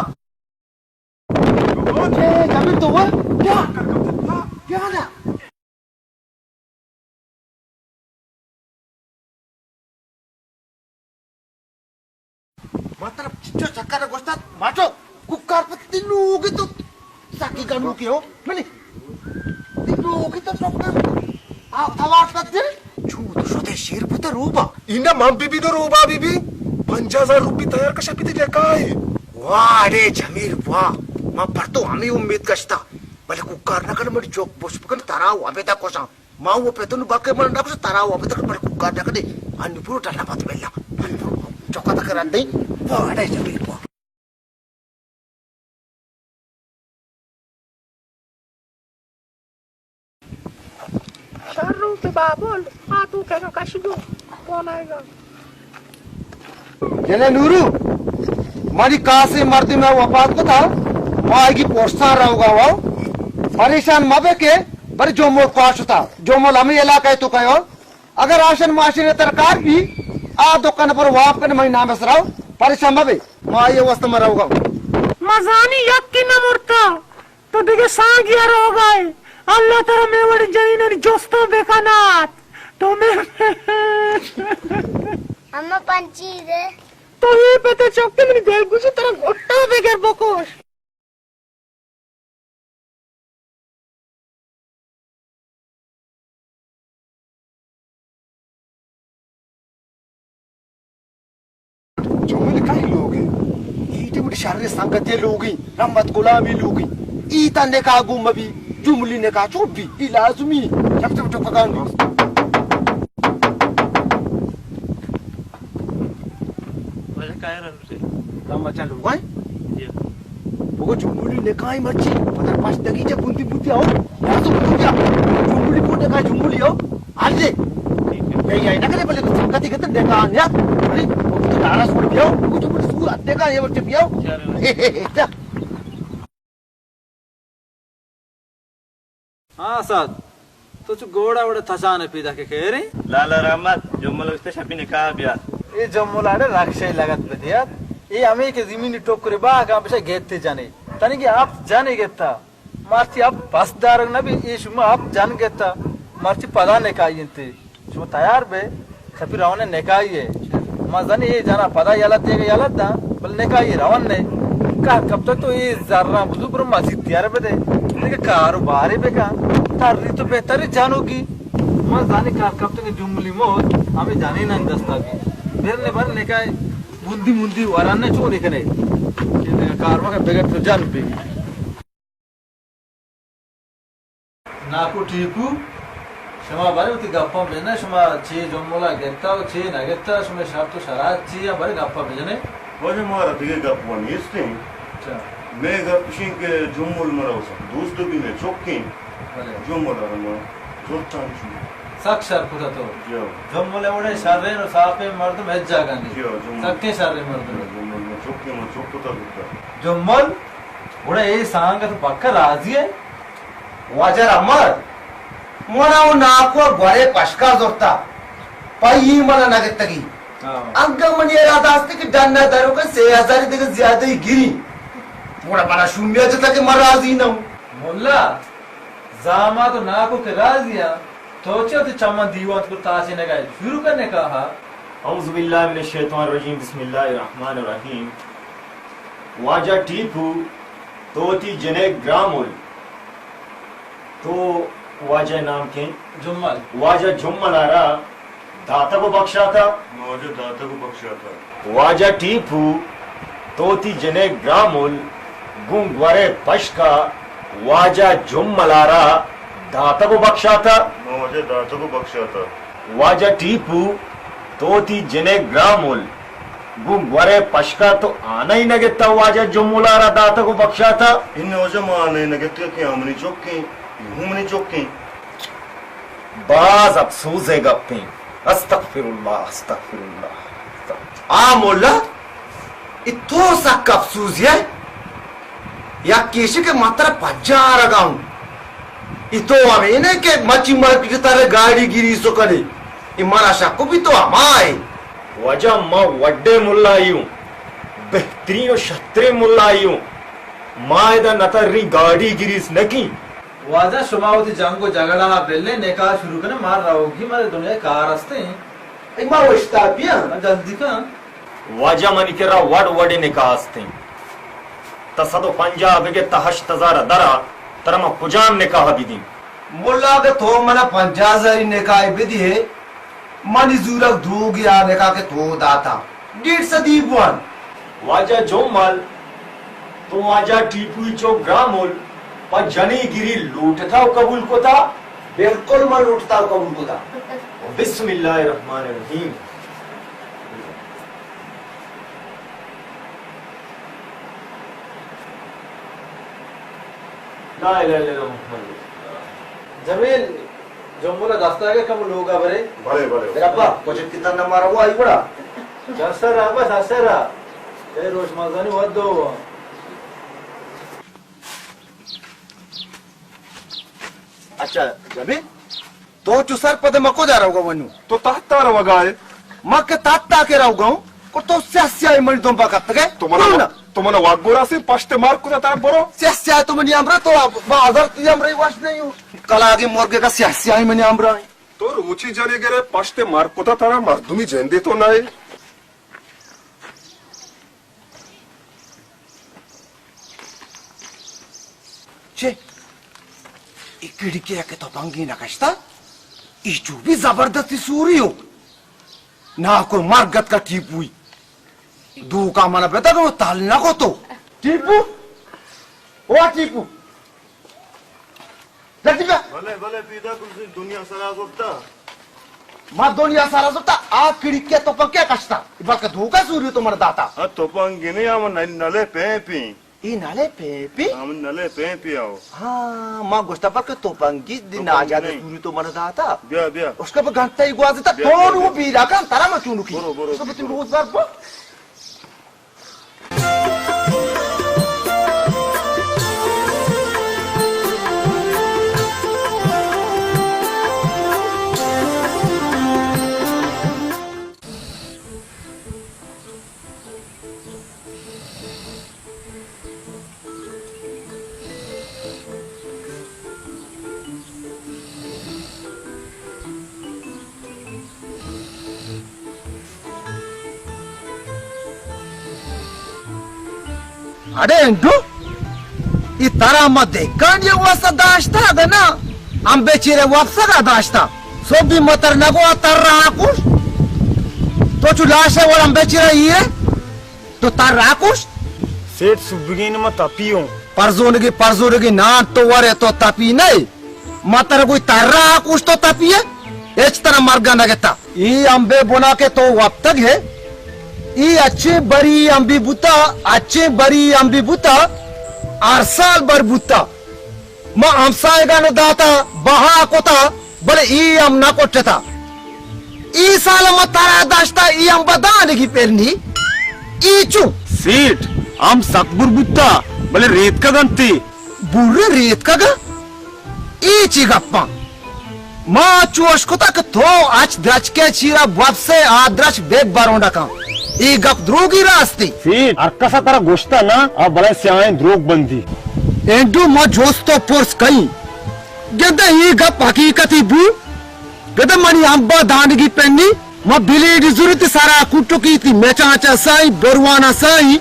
او جے، جمبل تو وہ؟ بیا، بیا نا۔ ما ترا چچو چکر گوشتات، ماٹو، کوکار پتی لوگی تو ساکی گنوکی ہو، منی۔ تی لوگی تو سب آ، آواز پتی۔ چو تو شتے شیر پتہ روبا۔ اینا من بی بی نو روبا بی بی۔ پنجاہ ہزار روپی تیار کشا پتی لکائی۔ واہ، اڑے جمیل واہ۔ ما پر تو ہمیں امید کشتا۔ بلے کوکار نہ کن، من چوک بوش بکن، ترا و ہمیں تا کشاں۔ ما وہ پہ تو نو باقی من نہ کچھ ترا وہ اب تک بڑے کوکار نہ کرے۔ ان پورو ٹلا بات ملا۔ ان پورو چوکا تک رندے۔ وہ اڑے جمیل وہ۔ شر روت بابل، آ تو کنا کشگو، کون آئے گا؟ جنے نورو، منی کاسے مردمے وفات کتا، ما آئی گی پرسان روگا واو۔ پریشان مبے کہ بری جمل کوا شتا، جمل ہمیں علاقہ تو کہو۔ اگر آشن ماشن ترکار بھی، آ دکان پر واپ کن منی نام سراو، پریشان مبے، ما آئی واسطہ ما روگا۔ مزانی یکی نہ مرتا۔ تو دگہ سانگی ءَ روگ ءَ ئے۔ اللہ ترا مئے وڑیں جنینانی جستاں بہ کنات۔ تو مئے اما پنچی دے۔ تو اے پہ تئی چک ءَ منی دلگوشی ترا گھٹا بگر بکش۔ جمل کئی لوگ ایں؟ ایٹی مٹی شر سنگتی لوگ ایں، رحمت غلامی لوگ ایں۔ ایتا نکاح گم بی، جملی نکاح چوب بی، ای لازمی۔ چپ چپ چپ کان دی۔ واجہ کائر انت۔ لمبا چل لوگا۔ جی۔ بگو جملی نکاح مرچی، پتہ پاش دگی چا بندی بندی آؤ۔ لازم بندی آؤ۔ جملی کو نکاح جملی آؤ۔ آج دے۔ ٹھیک ہے۔ یہ، یہ نہ کرے بلے تو سنگتی کتن نکاح نیا۔ ارے، تو دارا سوڑ بیاؤ، بگو جملی سور نکاح یہ ورچے بیاؤ۔ چارے۔ ہاں اسد، تو چو گوڑا وڑے تچان پیدا کہ خیریں؟ لالا رحمت، جمل گوشتہ شپی نکاح بیار۔ اے جمل اڑے رکشے لگت بدیات۔ اے ہمیں کہ زمینی ٹکرے با اگاں بشا گیتے جنے۔ تنی کہ آپ جنے گیتا۔ مرچی آپ پس دارگ نبی، اے شما آپ جن گیتا۔ مرچی پدا نکاحی انتے۔ شما تیار بے، شپی روان نکاحی ہے۔ ما زنی اے جنا پدا یلہ دیگا یلہ داں، بل نکاحی روان نے۔ کار کپتگ تو اے زراں بزو برو مسیت تیار بدے۔ دیگہ کاروباری بکن۔ تری تو بہتر جانوگی۔ ما زنی کار کپتگ جملی موت، ہمیں جنینانی دستا بی۔ برنے بر نکاح مندی مندی ورن چون کنے۔ کہ دیگہ کار مکن بگر تو جن بی۔ ناکو ٹیپو، شما بارے وتی گپاں بجنے، شما چے جملا گپتا و چے نہ گپتا، شما شرط و شرائط چی ہیں، بارے گپا بجنے۔ واجہ مارا دگہ گپ و نیست ہیں۔ اچھا۔ میں گپ اشیں کہ جمل مرا سک دوست بھی میں چکیں۔ بلے۔ جمل آرا ما زرتان چو۔ سک شر کتا تو۔ جی ہاں۔ جمل وڑے شرین و صافیں مردم ہچ جاگہ نہیں۔ جی ہاں، جمل۔ سکیں شریں مردم۔ جمل ما چکیں، ما چک کتا بکتا۔ جمل؟ گڑا اے سانگ ءَ تو پکا راضی ئے؟ واجہ رحمت، من ءَ ناکو ءَ گورے پشکا زرتا، پہ ای من ءَ نہ گتگی۔ ہاں۔ انگہ منی ارادہ است کہ ڈن ءَ دروک ءَ سے ہزار دگہ زیادہ ئی گری۔ گڑا من ءَ شومیا جتا کہ من راضی نہ ہوں۔ ملا، زامات و ناکو کہ راضی آں، تو چہ وتی چماں دیوانت کت تاچینگ ءَ شروع کن نکاح ءَ؟ اعوذ باللہ من الشیطان الرجیم، بسم اللہ الرحمن الرحیم۔ واجہ ٹیپو، تو وتی جنک گرامل، تو واجہ نام کن؟ جمل۔ واجہ جمل آرا داتگ و بخشاتا؟ واجہ داتگ و بخشاتا۔ واجہ ٹیپو، تو وتی جنک گرامل، گوں گورے پشکا واجہ جمل ءَ را داتگ ءُ بکشاتہ۔ ما واجہ داتگ ءُ بکشاتہ۔ واجہ ٹیپو، تو وتی جن ءِ گرامل گوں گورے پشکا تو آنائی نہ گپتہ واجہ جمل ءَ را داتگ ءُ بکشاتہ؟ اناں واجہ، ما آنائی نہ گپتہ کہ آ منی چکیں، اے ہوں منی چکیں۔ باز افسوز ءِ گپیں۔ استغفر اللہ، استغفر اللہ۔ آ ملا، اے تو سک افسوز ئے۔ یک ایش کہ ما ترا پجا آرگا اوں۔ اے تو ہمے نہ کہ مچی مرگ ترا گاڑی گریس کنے۔ اے مارا شک بی تو ہما ئے۔ واجہ ما وڈے ملائے اوں۔ بہترین ءُ شتریں ملائے اوں۔ ما ادا نہ تریں گاڑی گریس نہ کیں۔ واجہ، شما وتی جنگ ءُ جھگڑا ءَ بلے، نکاح شروع کنے، ما روگی، مارا دنیا ءَ کار استیں۔ اے ما اوشتاپی آں۔ جلدی کن۔ واجہ، منی کرا وڑ وڑیں نکاح استیں۔ تہ صد ءُ پنجاہ بگر، تہ ہشت ہزار درا، ترا ما کجام نکاح بدیں؟ ملا، اگہ تو منا پنجاہ ہزاری نکاح بدیئے، منی زورگ دروگی آ نکاح کہ تو داتا۔ ڈیڑھ سدی بوان۔ واجہ جمل، تو واجہ ٹیپوئی چو گرامل پہ جنی گری لوٹتا ءُ قبول کتا؟ بالکل من لوٹتا ءُ قبول کتا۔ بسم اللہ الرحمن الرحیم۔ لا الہ الا اللہ محمد۔ جمیل، جملہ دستا کہ کم لوگا برے۔ بلے، بلے۔ میرا ابا، کچھ کتنا نہ مارا ہوا، آئی بڑا۔ چا سر آ، بس آ سر آ۔ اے روش مزانی ود دو۔ اچھا، جمیل، تو چو سر پد ما کجا روگا ونو؟ تو تحت روگا ہے۔ ما کہ تحت کے روگا ہوں، کو تو سیاہ سیاہ منی دم با کتگے؟ تو منا، تو منا واگورا سے پشت مار کتا ترا برو۔ سیاہ سیاہ تو منی امرا تو بازار تی امرا واش نہیں ہو۔ کلاگی مرگے کا سیاہ سیاہ منی امرا ہے۔ تو روچی جنے گرے پشت مار کتا ترا مردمی جندے تو نہ ہے۔ چے؟ اے کھڑکی ءَ کہ تپنگی نہ کشتا، اے چو بھی زبردستی سوری ہو۔ نا کو مرگ اتکا ٹیپوئی۔ دوکا منا بتا کہ تال نہ کو تو۔ ٹیپو؟ او ٹیپو۔ جلدی بیا۔ بلے، بلے، پیدا کن، دنیا سرا زرتا۔ ما دنیا سرا زرتا، آ کھڑکی ءَ تپنگ کیا کشتا؟ بلکہ دھوکا سوری تو مر داتا۔ ہاں، تپنگ نہیں، ہم نل-، نلے پیپی۔ اے نلے پیپی؟ ہم نلے پیپی آؤ۔ ہاں، ما گوشتا بلکہ تپنگی دی تپنگ ناجا نہیں۔ سوری تو مر داتا۔ بیا، بیا۔ اس کا گھنٹہ ہی گوازتا، بیا، تو بیا، نو بیا۔ بیرا کن، ترا ما چونو کی۔ برو، برو، اس کو برو۔ بتن روز بار با۔ اڑے انڈو، ای ترا ما دہکانی واسطہ داشتا اگہ نا، ہم بیچیرے وپسگا داشتا۔ سوبی متر نگو تر رہا کش۔ تو چو لاشے وڑ ہم بیچیرے ایرے۔ تو تر را کشت؟ سیٹھ سبگین ما تپی اوں۔ پرزونگی، پرزونگی نان تو ورے تو تپی نئے۔ ما ترا گوئی تر را کشت تو تپی ئے؟ ہچ ترا مرگا نہ گتا۔ ای امبے بنا کہ تو وپتگ ہے۔ ای اچھے بری امبی بوتا، اچھے بری امبی بوتا، ہر سال بر بوتا۔ ما ہمسایگاں داتا، بہا کتا، بلے ای ہم نہ کٹتا۔ ای سال ما ترا داشتا، ای ہم بدانگی پرنی۔ ای چو؟ سیٹھ، ہم سک بر بوتا، بلے ریتکگ انتی۔ بر ریتکگ؟ ای چی گپاں؟ ما چوش کتا کہ تو اچ درچکے چیرا بوپسے آ درچک بیگ بارونڈا کن۔ ای گپ دروگی راستی؟ سیٹھ، ہر کسا ترا گوشتا نا، آ بلے سیاہیں دروگ بندی۔ اینڈو ما جوست و پرس کئیں۔ گندے ای گپ حقیقتی بو؟ گندے منی امبا دانگی پنی، ما بلیڈ زرت سرا کٹکی تی میچاں چا سائی، بروانا سائی۔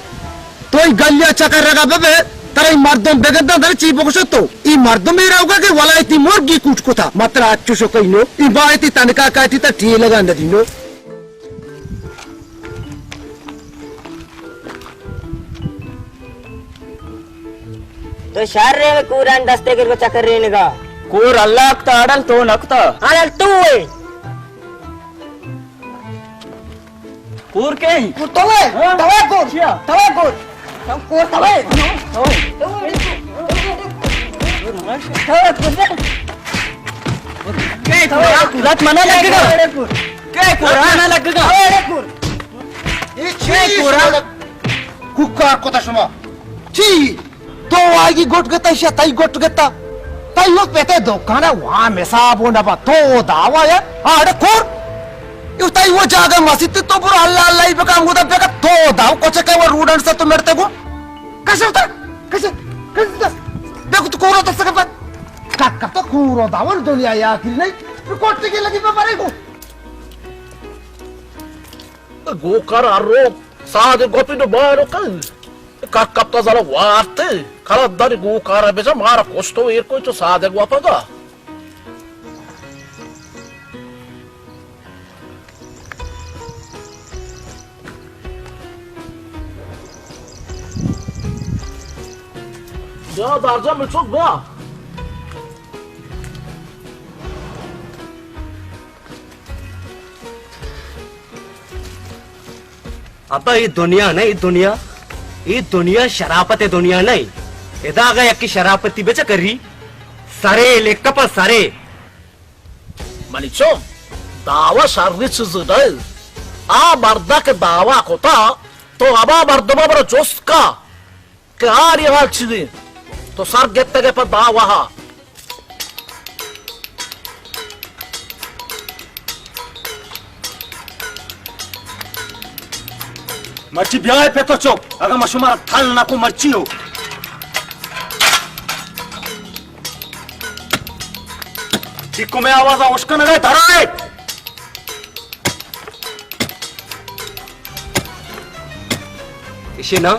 تو ای گلیا چکر رگا ببے، ترا ای مردم بگنداں در چی بگوشت تو؟ ای مردم ای روگا کہ ولایتی مرگی کوٹ کتا، ما ترا اچو شو کئینو، ای بایتی تنکا کاٹی تا ٹیلگا ندینو۔ شر ء کورانی دست ء گر چکر رینگا۔ کور اللہ کتا اڑل تو نکتا۔ اڑل تو ئے۔ کور کئے؟ کور تو ئے؟ ہاں؟ تو ئے کور؟ چیا؟ تو ئے کور؟ تو کور تو ئے؟ تو ئے۔ تو ئے کور؟ کئے کور؟ لت منا لگگا۔ کئے کور؟ لت منا لگگا۔ اے چی کور؟ کوکار کتا شما؟ چی؟ تو آئی گٹ گتا، ایشی تئی گٹ گتا۔ تئی وقت پہ تئی دکان ء وام حساب و نبا۔ تو دعوا یا آڑ کور۔ یو تئی وہ جاگہ مسیت، تو برو اللہ اللہ ہی بکا، ہمودا بکا۔ تو داو کچکے وہ روڈن سے تو مرتے گو۔ کشو تا، کشو، کشو تا۔ دیکھو تو کورو دست کے پت۔ کک تو کورو داو دنیا یا آخری نہیں۔ کوٹی کی لگی پہ مرے گو۔ گوکار ارو ساد گوپی نو بارو کن۔ کک کپتا زالا وارت۔ کلا داری گوکار بجا مارا کشتو ایر کوئی تو ساد گوپا گا۔ بیا دارجا مچوک بیا۔ ابا، اے دنیا نہ، اے دنیا، اے دنیا شرافت دنیا نہ۔ ادا اگا یکی شرافتی بچ کری، سرے لکھ پہ سرے۔ منی چو، دعوا شری چیز نہ۔ آ مردا کہ دعوا کتا، تو ہما مردما برو جست کا۔ کہ آری حال چی دی؟ تو سر گپتگے پہ دعوا ہا۔ مرچی بیائے پہ تو چپ، اگاں ما شمارا تھل نہ کو مرچی ہو۔ ٹکو میں آواز اشکنگے دھرائے۔ اشی نا۔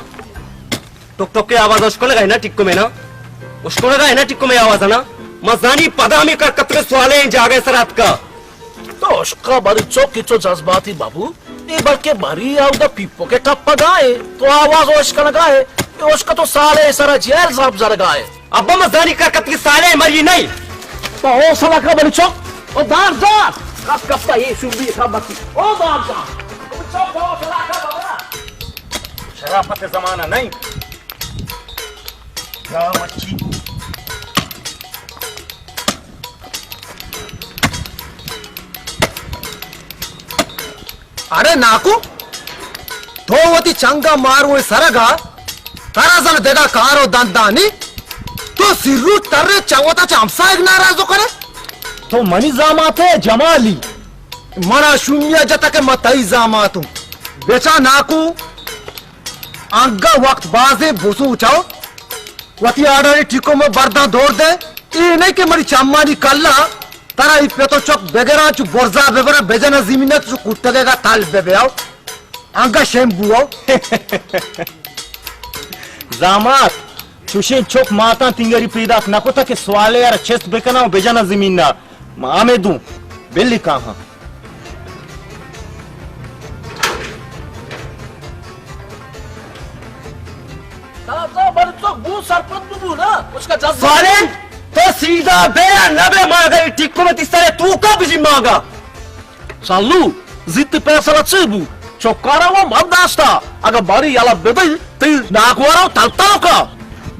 ٹک ٹک کے آواز اشکنگا ہے نا ٹکو میں نا۔ اشکنگا ہے نا ٹکو میں آواز نا۔ مزانی پدا ہمیں کر کتر سوالے ہیں جاگے سر اتکا۔ تو اشکا بری چوکی چو جذباتی بابو۔ اے بلکہ بری آودا پیپو کے کپگا ہے۔ تو آواز اشکنگا ہے۔ اے اشکا تو سالے سر جیل زاب زرگا ہے۔ ابا مزانی کر کتر سالے مری نہیں۔ تو حوصلہ کا بری چوک۔ او دار دار۔ کس کپتا یہ شبی کا بکی۔ او دار دار۔ بری چوک تو حوصلہ کا بابا۔ شرافت زمانہ نہیں۔ یا مچی۔ ارے ناکو، تو وتی چنگا مارو سرگا، ترا زن دگا کارو دندانی، تو سیرو ترے چوتا چہ ہمسائگ ناراض کنے؟ تو منی زاماتے جمالی۔ منا شومیا جتا کہ ما تئی زاماتوں۔ بچا ناکو، انگا وقت بازیں بسوچاؤ۔ وتی آڈانی ٹیکو مو برداں دور دے۔ اے نہیں کہ منی چمانی کلا ترا ای پتو چک بگراں چو برزا ببراں بجن زمین تو چو کٹگے گا تل ببیاؤ۔ انگا شیم بوؤ۔ زامات، چوشیں چک ماتاں تنگری پیداک نہ کتا کہ سوالے یار چست بکناں و بجناں زمین نا۔ ما ہمے دوں، بلی کاہاں۔ دادا، بلے تو گوں سرپد ببو نا، اس کا جذبہ۔ سالم، تو سیدھا بے یا نہ بے، ما اگر ٹکو میں تیسرے تو کا بجی مانگا۔ سالو، زیت پیسلہ چے بو؟ چکارا وہ من داشتا، اگر باری یلا بدئی، تی ناکوارا تل تل کا۔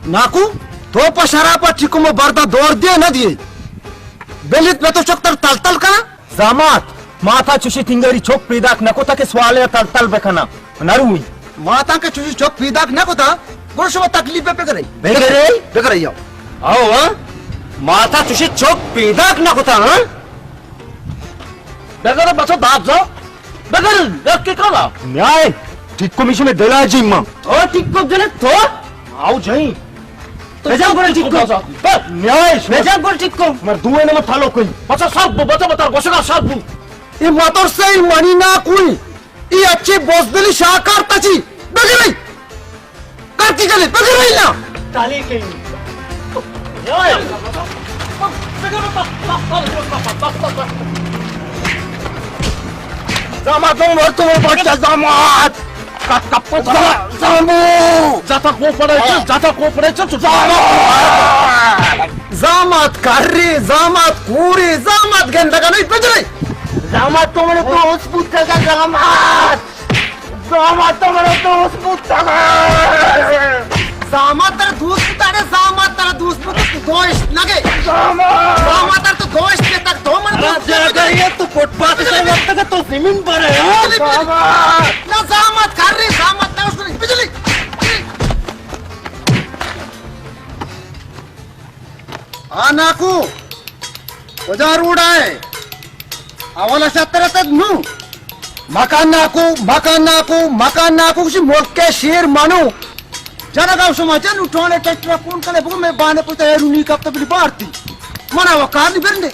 ناکو، تو پا شرابا ٹکو میں بردا دور دیے نہ دیے۔ بلیت میں تو چکتر تل تل کا۔ زامات، ماتا چوشیں تنگری چک پیداک نہ کتا کہ سوالے ء تل تل بکناں۔ نہ روئیں۔ ماتا کہ چوشیں چک پیداک نہ کتا، گڑا شما تکلیف بہ بگرے۔ بگرے؟ بگرے یو۔ او، ہاں؟ ماتا چوشیں چک پیداک نہ کتا، ہاں؟ بگر بچو داد زو۔ بگر، یک کے کلا۔ نیائے، ٹکو میشے میں دلا جی ماں۔ تو ٹکو جنے تو؟ آؤ جائیں۔ بجا گڑا ٹکو۔ نیائے، بجا گڑا ٹکو۔ مر دوئے نمبر تھالو کوئی۔ بچا سب بو، بچا بتا، گوشگا سب بو۔ اے ماتور سے منی نا کوئی۔ اے اچھے بزدلی شاکار تچی۔ بگرے۔ کر کی گلے، بگرے نا۔ تالی کہیں۔ زامات، تم، تم بچہ زامات۔ کپ کپ زامو! زاتا کو پڑے چل، زاتا کو پڑے چل، تو زامات کری، زامات کوری، زامات گندگا نہیں بجلی۔ زامات تو منے تو اس پوت کا زامات۔ زامات تو منے تو اس پوت کا۔ زامات تر دوست تاڑے، زامات تر دوست دوست نگے۔ زامات۔ زامات تر تو دوست کے تک دو من دوست جاگہ یہ تو فٹ پاتھ سے وقت کا تو زمین پر ہے۔ زامات۔ نہ زامات کر رہی، زامات تر اس بجلی۔ آ ناکو، کجا روڈ آئے؟ اولا شتر تد نو۔ مکان ناکو، مکان ناکو، مکان ناکو، کسی ملک کے شیر منو۔ جنگا شما جنو ٹونے ٹریکٹر فون کنے بگو میں بانے پوتا ہے رونی کب تبلی بارتی۔ منا وہ کار نہیں برنے۔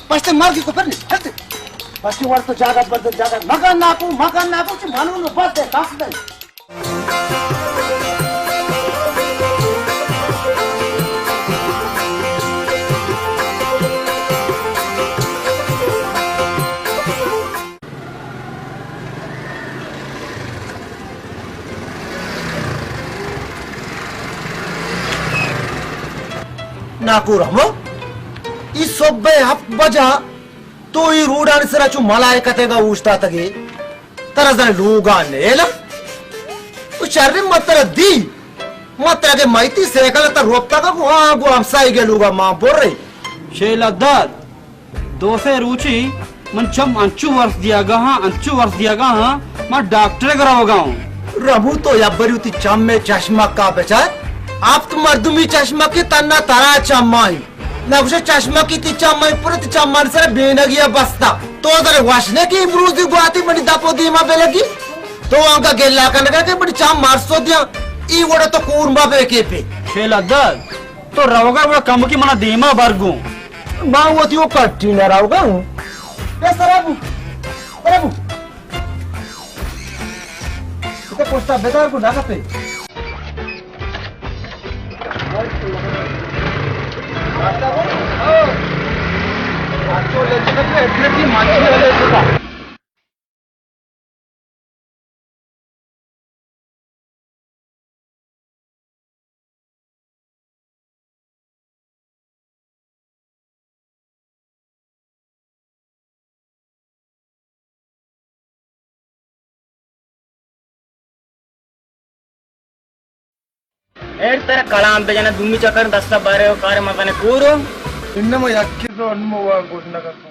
پشتے مرگی کو برنے۔ ہتے۔ پشتے ور تو جاگت بدل جاگت۔ مکان ناکو، مکان ناکو، کسی منو نو بس دے، بس دے۔ ناکو رحمو، ای صبح ہفت بجا تو ای روڈانی سرا چو ملائکتے گا اوشتاتگے۔ ترا زن لوگا نیلا۔ تو شریں متر دی۔ متر اگے مائتی سائیکل تا روپتا کا گو ہاں گو ہمسائی گے لوگا ماں بر رہی۔ شیلا داد، دو سے روچی من چم انچو ورس دیاگا ہاں، انچو ورس دیاگا ہاں، من ڈاکٹر گرا ہوگا ہوں۔ ربو تو یبری تی چم میں چشمک کا بچار۔ آپ تو مردمی چشمک کی تنہا ترا چم آئی۔ نہ گوشے چشمکی تی چمانی پر تی چمانی سر بینگی ء بستا۔ تو در وش نہ کہ امروزی گواتی منی دپ و دیما بلگی۔ تو آنکا گلا کنگا کہ منی چم مرسو دیاں۔ ای وڑا تو کور ما بے کے پہ۔ شیلا داد، تو روگا وڑا کمکی منا دیما برگوں۔ ما وتی وہ کٹی نہ روگا ہوں۔ بے سر ابو۔ سر ابو۔ اتنے پوسٹا بیدار کو نہ کپے۔ ایر ترا کلام بجناں، دومی چکر دستا بارے و کار مزن کورو۔ انما یکی تو انمو وا گڈ نہ کرتا۔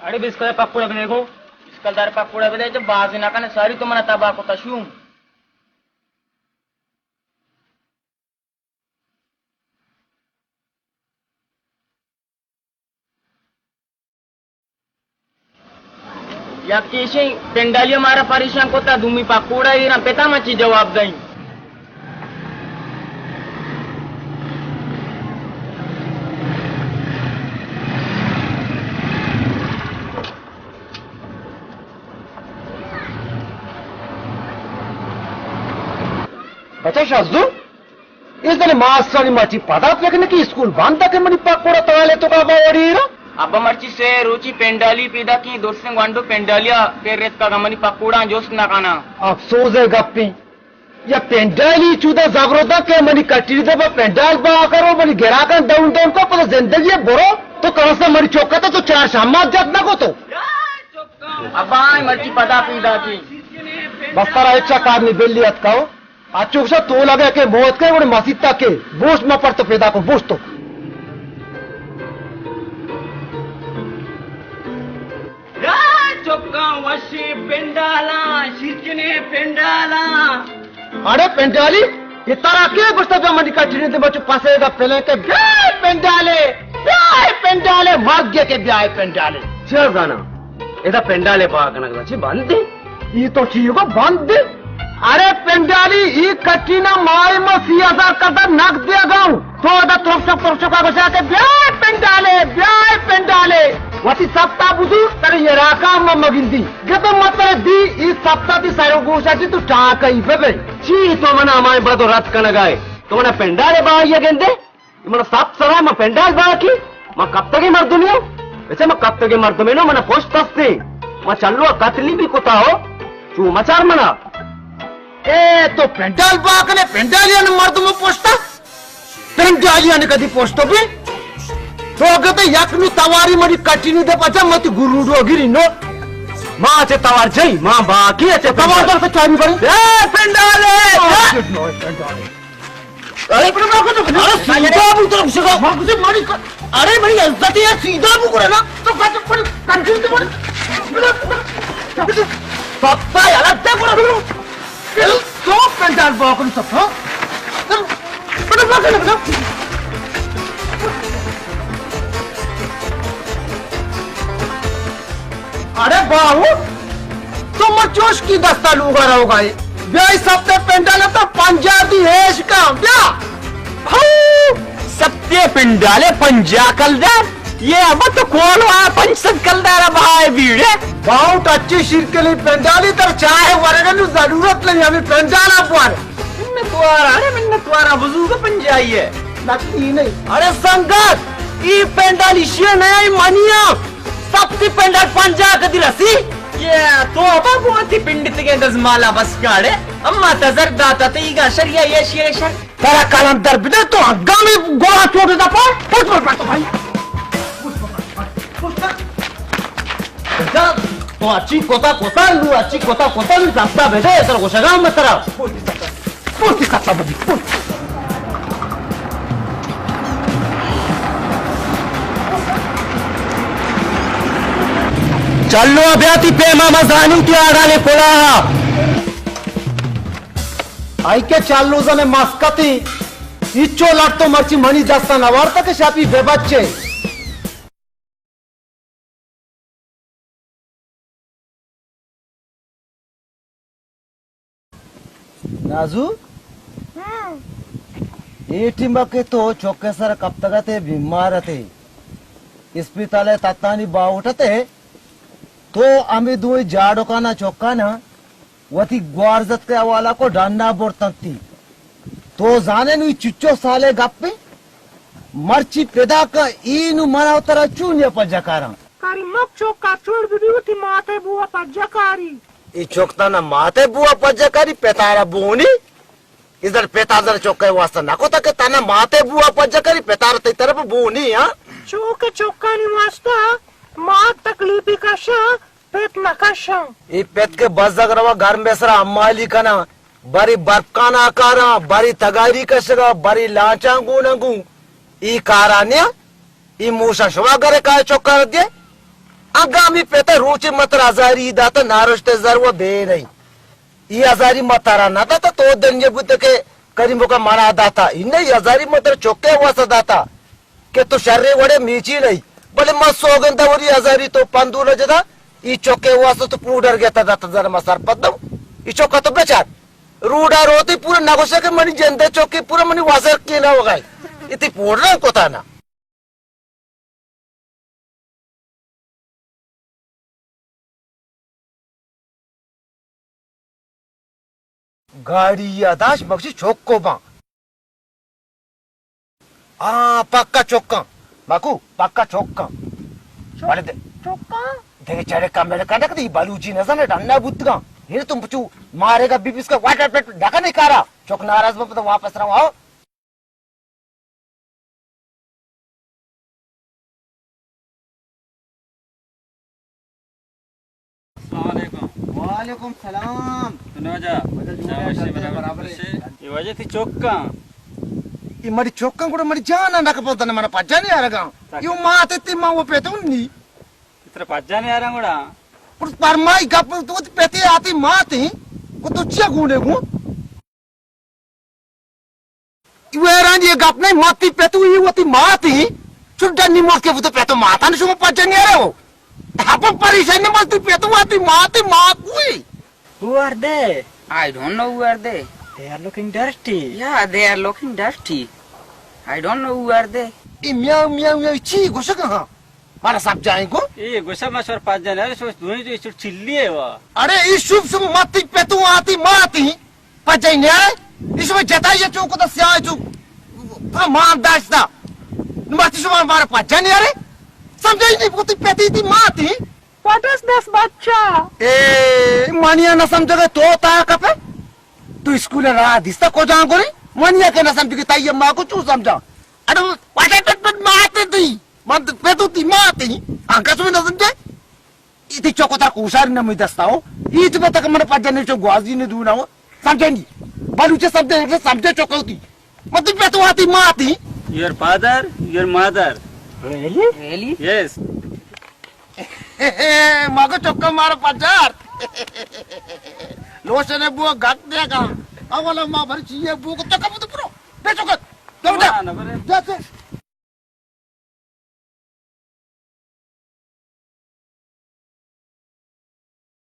اڑے بسکل پکوڑا بنے گو۔ بسکل دار پکوڑا بنے، جب بازی نہ کنے، ساری تو منا تباہ کو تشوم۔ یکے ایشیں پنڈالی ء مارا پریشان کتا، دومی پکوڑا ایراں، پتا ما چی جواب دئیں۔ بچا شازو، اے زن ماسٹرانی مرچی پدا فکر نہ کہ اسکول بند کہ منی پکوڑا توالے تو کا باوڑی را۔ ابا مرچی سے روچی پنڈالی پیدا کی، درسیں گوانڈو پنڈالیا پیر ریت کا منی پکوڑا جوست نہ کنا۔ افسوس ہے گپی۔ یا پنڈالی چودا زبرو دا کہ منی کٹی دے با پنڈال با کرو، منی گراکان دون دون کو پدا زندگی برو، تو کم سے کم منی چوکا تو چار شامات جات نہ کو تو۔ ابا آئی مرچی پدا پیدا کی۔ بس ترا اچا کار نہیں بلی اتکاو۔ اچو گوشا تو لگے کہ موت کے گڑے مسیت تک کے بوشت ما پر تو پیدا کو بوشت تو۔ یا چکاں وشیں پنڈالاں، شیرکنیں پنڈالاں۔ اڑے پنڈالی، اے ترا کے گوشتا بیا منی کٹھنی دے بچو پسے گا پلیں کہ بیا پنڈالے، بیا پنڈالے، مرگ کے بیا پنڈالے۔ چیا زانا؟ ادا پنڈالے با کنگ چی بندی؟ ای تو چی گو بند؟ ارے پنڈالی، ای کٹینا ماہ ما سی ہزار کردہ نقد دیگا ہوں۔ تو ادا ترپشک ترپشک کا گوشا کہ بیا پنڈالے، بیا پنڈالے۔ وتی سپتا بزور، ترے یہ راکا ما مگندی۔ گتم متر دی، ای سپتا تی سر و گوشا چی تو ٹاکئی ببے۔ چی تو منا ہمائیں بد و رد کنگائے؟ تو منا پنڈالے باہی گندے؟ من سپ سرا، من پنڈال باکی، من کپتگیں مردمے ہوں۔ بچہ من کپتگیں مردمے نو، من پشت ہستیں۔ من چلو قتلی بھی کتا ہو۔ تو مچار منا۔ اے تو پنڈال باکنے، پنڈالیان مردم پوشتا؟ پنڈالیان کدی پوشتو بی؟ تو اگہ تے یک نو تواری منی کٹی نو دے پچا متی گروڈو گری نو۔ ما چے توار جئی، ما باکی چے توار توار۔ در سے چاری بری؟ اے پنڈالے! ارے، ارے، سیدھا بو تو گشگا۔ ارے، بڑی عزت ہے، سیدھا بو کرے نا۔ تو کٹ، کٹ، کٹ، کٹ، پپا، یار، تے کرے۔ تو پنڈال باکن سب، ہاں؟ ارے باہو، تو مرچوش کی دستا لوگا رہو گا۔ بیا ای سب تے پنڈال تا پنجاہ دی ہیش کا، بیا۔ ہو، سب تے پنڈالے پنجاہ کلدار؟ یہ ابا تو کول وا پنچ سد کلدار بہائے بیڑے۔ باہو ٹچی شیرکلی پنڈالی تر چاہے ورگن ضرورت نہیں، ہمیں پنڈالا پر۔ منت وارا، ارے منت وارا، بزرگ پنجائی ہے۔ نقلی نہیں۔ ارے سنگت، ای پنڈالی شیئر نہیں، ای منی ہاں۔ سب تی پنڈال پنجاہ کدی رسی؟ یہ تو ابا بوتی پنڈ تگے دزمالا بس کاڑے۔ اما تزر داتا تیگا شریا یہ شیر شر۔ ترا کلندر بدے تو ہنگامی گوڑا چوڑ دا پا۔ پوچھ پر پاتا بھائی۔ پوچھ پر پاتا بھائی۔ پوچھ پر۔ تو اچھی کوتا کوتا لو، اچھی کوتا کوتا لو، سستا بیٹے، تر گوشگا مت ترا۔ پوچھ پر پاتا۔ پوچھ پر پاتا بھائی۔ پوچھ۔ چلو بیا تی پیما مزانی تی آڑانے کلاہا۔ آئی کہ چلو زنے مسکتی، ایچو لٹ تو مرچی منی دستا نوارتا کہ شاپی بے بچے۔ نازو، ہاں۔ اے ٹیمبا کہ تو چوکے سر کپتگ اتے، بیمار اتے، اسپتال ء تتانی باہوٹ اتے، تو ہمے دوئیں جاڑکانا چکانا وتی گوارزتک ء حوالہ کو ڈنا برتنتی۔ تو زانے نو چچو سالے گپے؟ مرچی پدا کا اینو منا ترا چون یا پجا کاراں؟ کاری مک چوکا چوڑ بی بی وتی ماتے بوا پجا کاری۔ ای چوک تانا ماتے بوا پجا کاری، پتارا بونی؟ ازر پتا زر چوکے واسطہ نہ کوتا کہ تانا ماتے بوا پجا کاری، پتارا تی طرف بونی، ہاں؟ چوک چوکانی واسطہ مات تکلیفی کشا، پت نہ کشاں۔ اے پت کہ بزگ روا گرم بے سرا امالی کناں، بری برکانا کاراں، بری تگاری کشگا، بری لانچاں گوناں گوں۔ ای کارا نیا، ای موشا شما گرے کائے چکا ردیے۔ انگامی پت روچے متر ہزاری داتا نارشتے زر و بے نہیں۔ ای ہزاری مترا نہ داتا تو دنگے بوتے کہ کریمو کا منا داتا۔ ای نہیں ہزاری متر چکے واسا داتا۔ کہ تو شریں وڑے میچی نہیں، بلے ما سوگند وری ہزاری تو پندو نہ جدا، ای چوکے واسطہ تو پوڈر گتا دات زر ما سرپد دو، ای چوکا تو بچار۔ روڈا روتی پورا نگوشے کہ منی جندے چوکی پورا منی واسر کینا ہوگا۔ اتی پوڈر کوتا نا۔ گاڑی یا داش مگشی چوک کو باں۔ آ، پکا چوکاں۔ مکو، پکا چوکاں۔ چوک-، بلے دے-، چوکاں؟ دیگه چڑے کم میرے کنک دی بلوچی نزانے ڈنا بوتگاں۔ یہ تم پچو مارے گا بی بی اس کا واٹر پیٹ ڈکا نہیں کارا۔ چوک ناراض مت واپس رہو، آؤ۔ السلام علیکم۔ وعلیکم سلام۔ تو نو جا۔ وجہ جوڑ ہے، شاباشی، جلدی برابر برابر ہے۔ ہے۔ یہ وجہ تھی چوکاں۔ یہ مری چوکاں گڑا مری جان نہ کپل تنے منا پجا نہیں آ رگا۔ تک۔ یہ ماتے تی ماں وہ پیتون نہیں۔ اترا پجا نہیں آ رہا گڑا۔ پر پرمائی گپ تو پیتے آتی ماتے۔ کو تو چیا گونے گون؟ ویران یہ گپ نہیں، ماتی پیتو یہ وتی ماتی۔ چون ڈنی موت کے وتی پیتو ماتا نے شما پجنی آرے ہو۔ ہپم پریشان نے ماتی پیتو وتی ماتی ماکوئی۔ Who are they? I don't know who are they. They are looking dirty. Yeah, they are looking dirty. I don't know who are they. E Miao Miao Miao چی گوشگا ہاں؟ مارا سب جائیں کو؟ اے گوشا ما شور پاس جانے، ارے شور دوئی جو چلی ہے وا۔ ارے ای شوب شوب ماتی پیتو آتی ماتی۔ پجائی نیارے، ایشو جتائی چوک دا سیاہ چوک۔ پورا مان داشتا۔ نماتی شما مارا پجائی نیارے۔ سمجھائی نہیں پوتی پیتی تی ماتی۔ What is this, بچہ؟ اے، منی نہ سمجھگے تو تا کپے؟ تو اسکول راہ دیستا کجا گرے؟ منی کہ نہ سمجھگے تئی ما کو چو سمجھا؟ اڑے، واٹا پٹ پٹ ماتے تئی۔ من پہ تو تی ماتے۔ آنکا سو نہ سمجھے؟ ایتی چوکو تر کوشار نہ مئی دستا ہو۔ ایت بتک من پجنے چو گوازی نے دونا ہو۔ سمجھے نہیں؟ بلوچ سمجھے، سمجھے چوکو تی۔ مطلب پہ تو آتی ماتی۔ Your father, your mother. Really? Really? Yes. مگو چکا مارا پجار۔ لوشنے بو گک دے گا۔ اولا ما بھر چیئے بو کو چکا بو تو پرو۔ بے چکا۔ جاؤ جا۔ نہ، نہ، برے۔ جا سے۔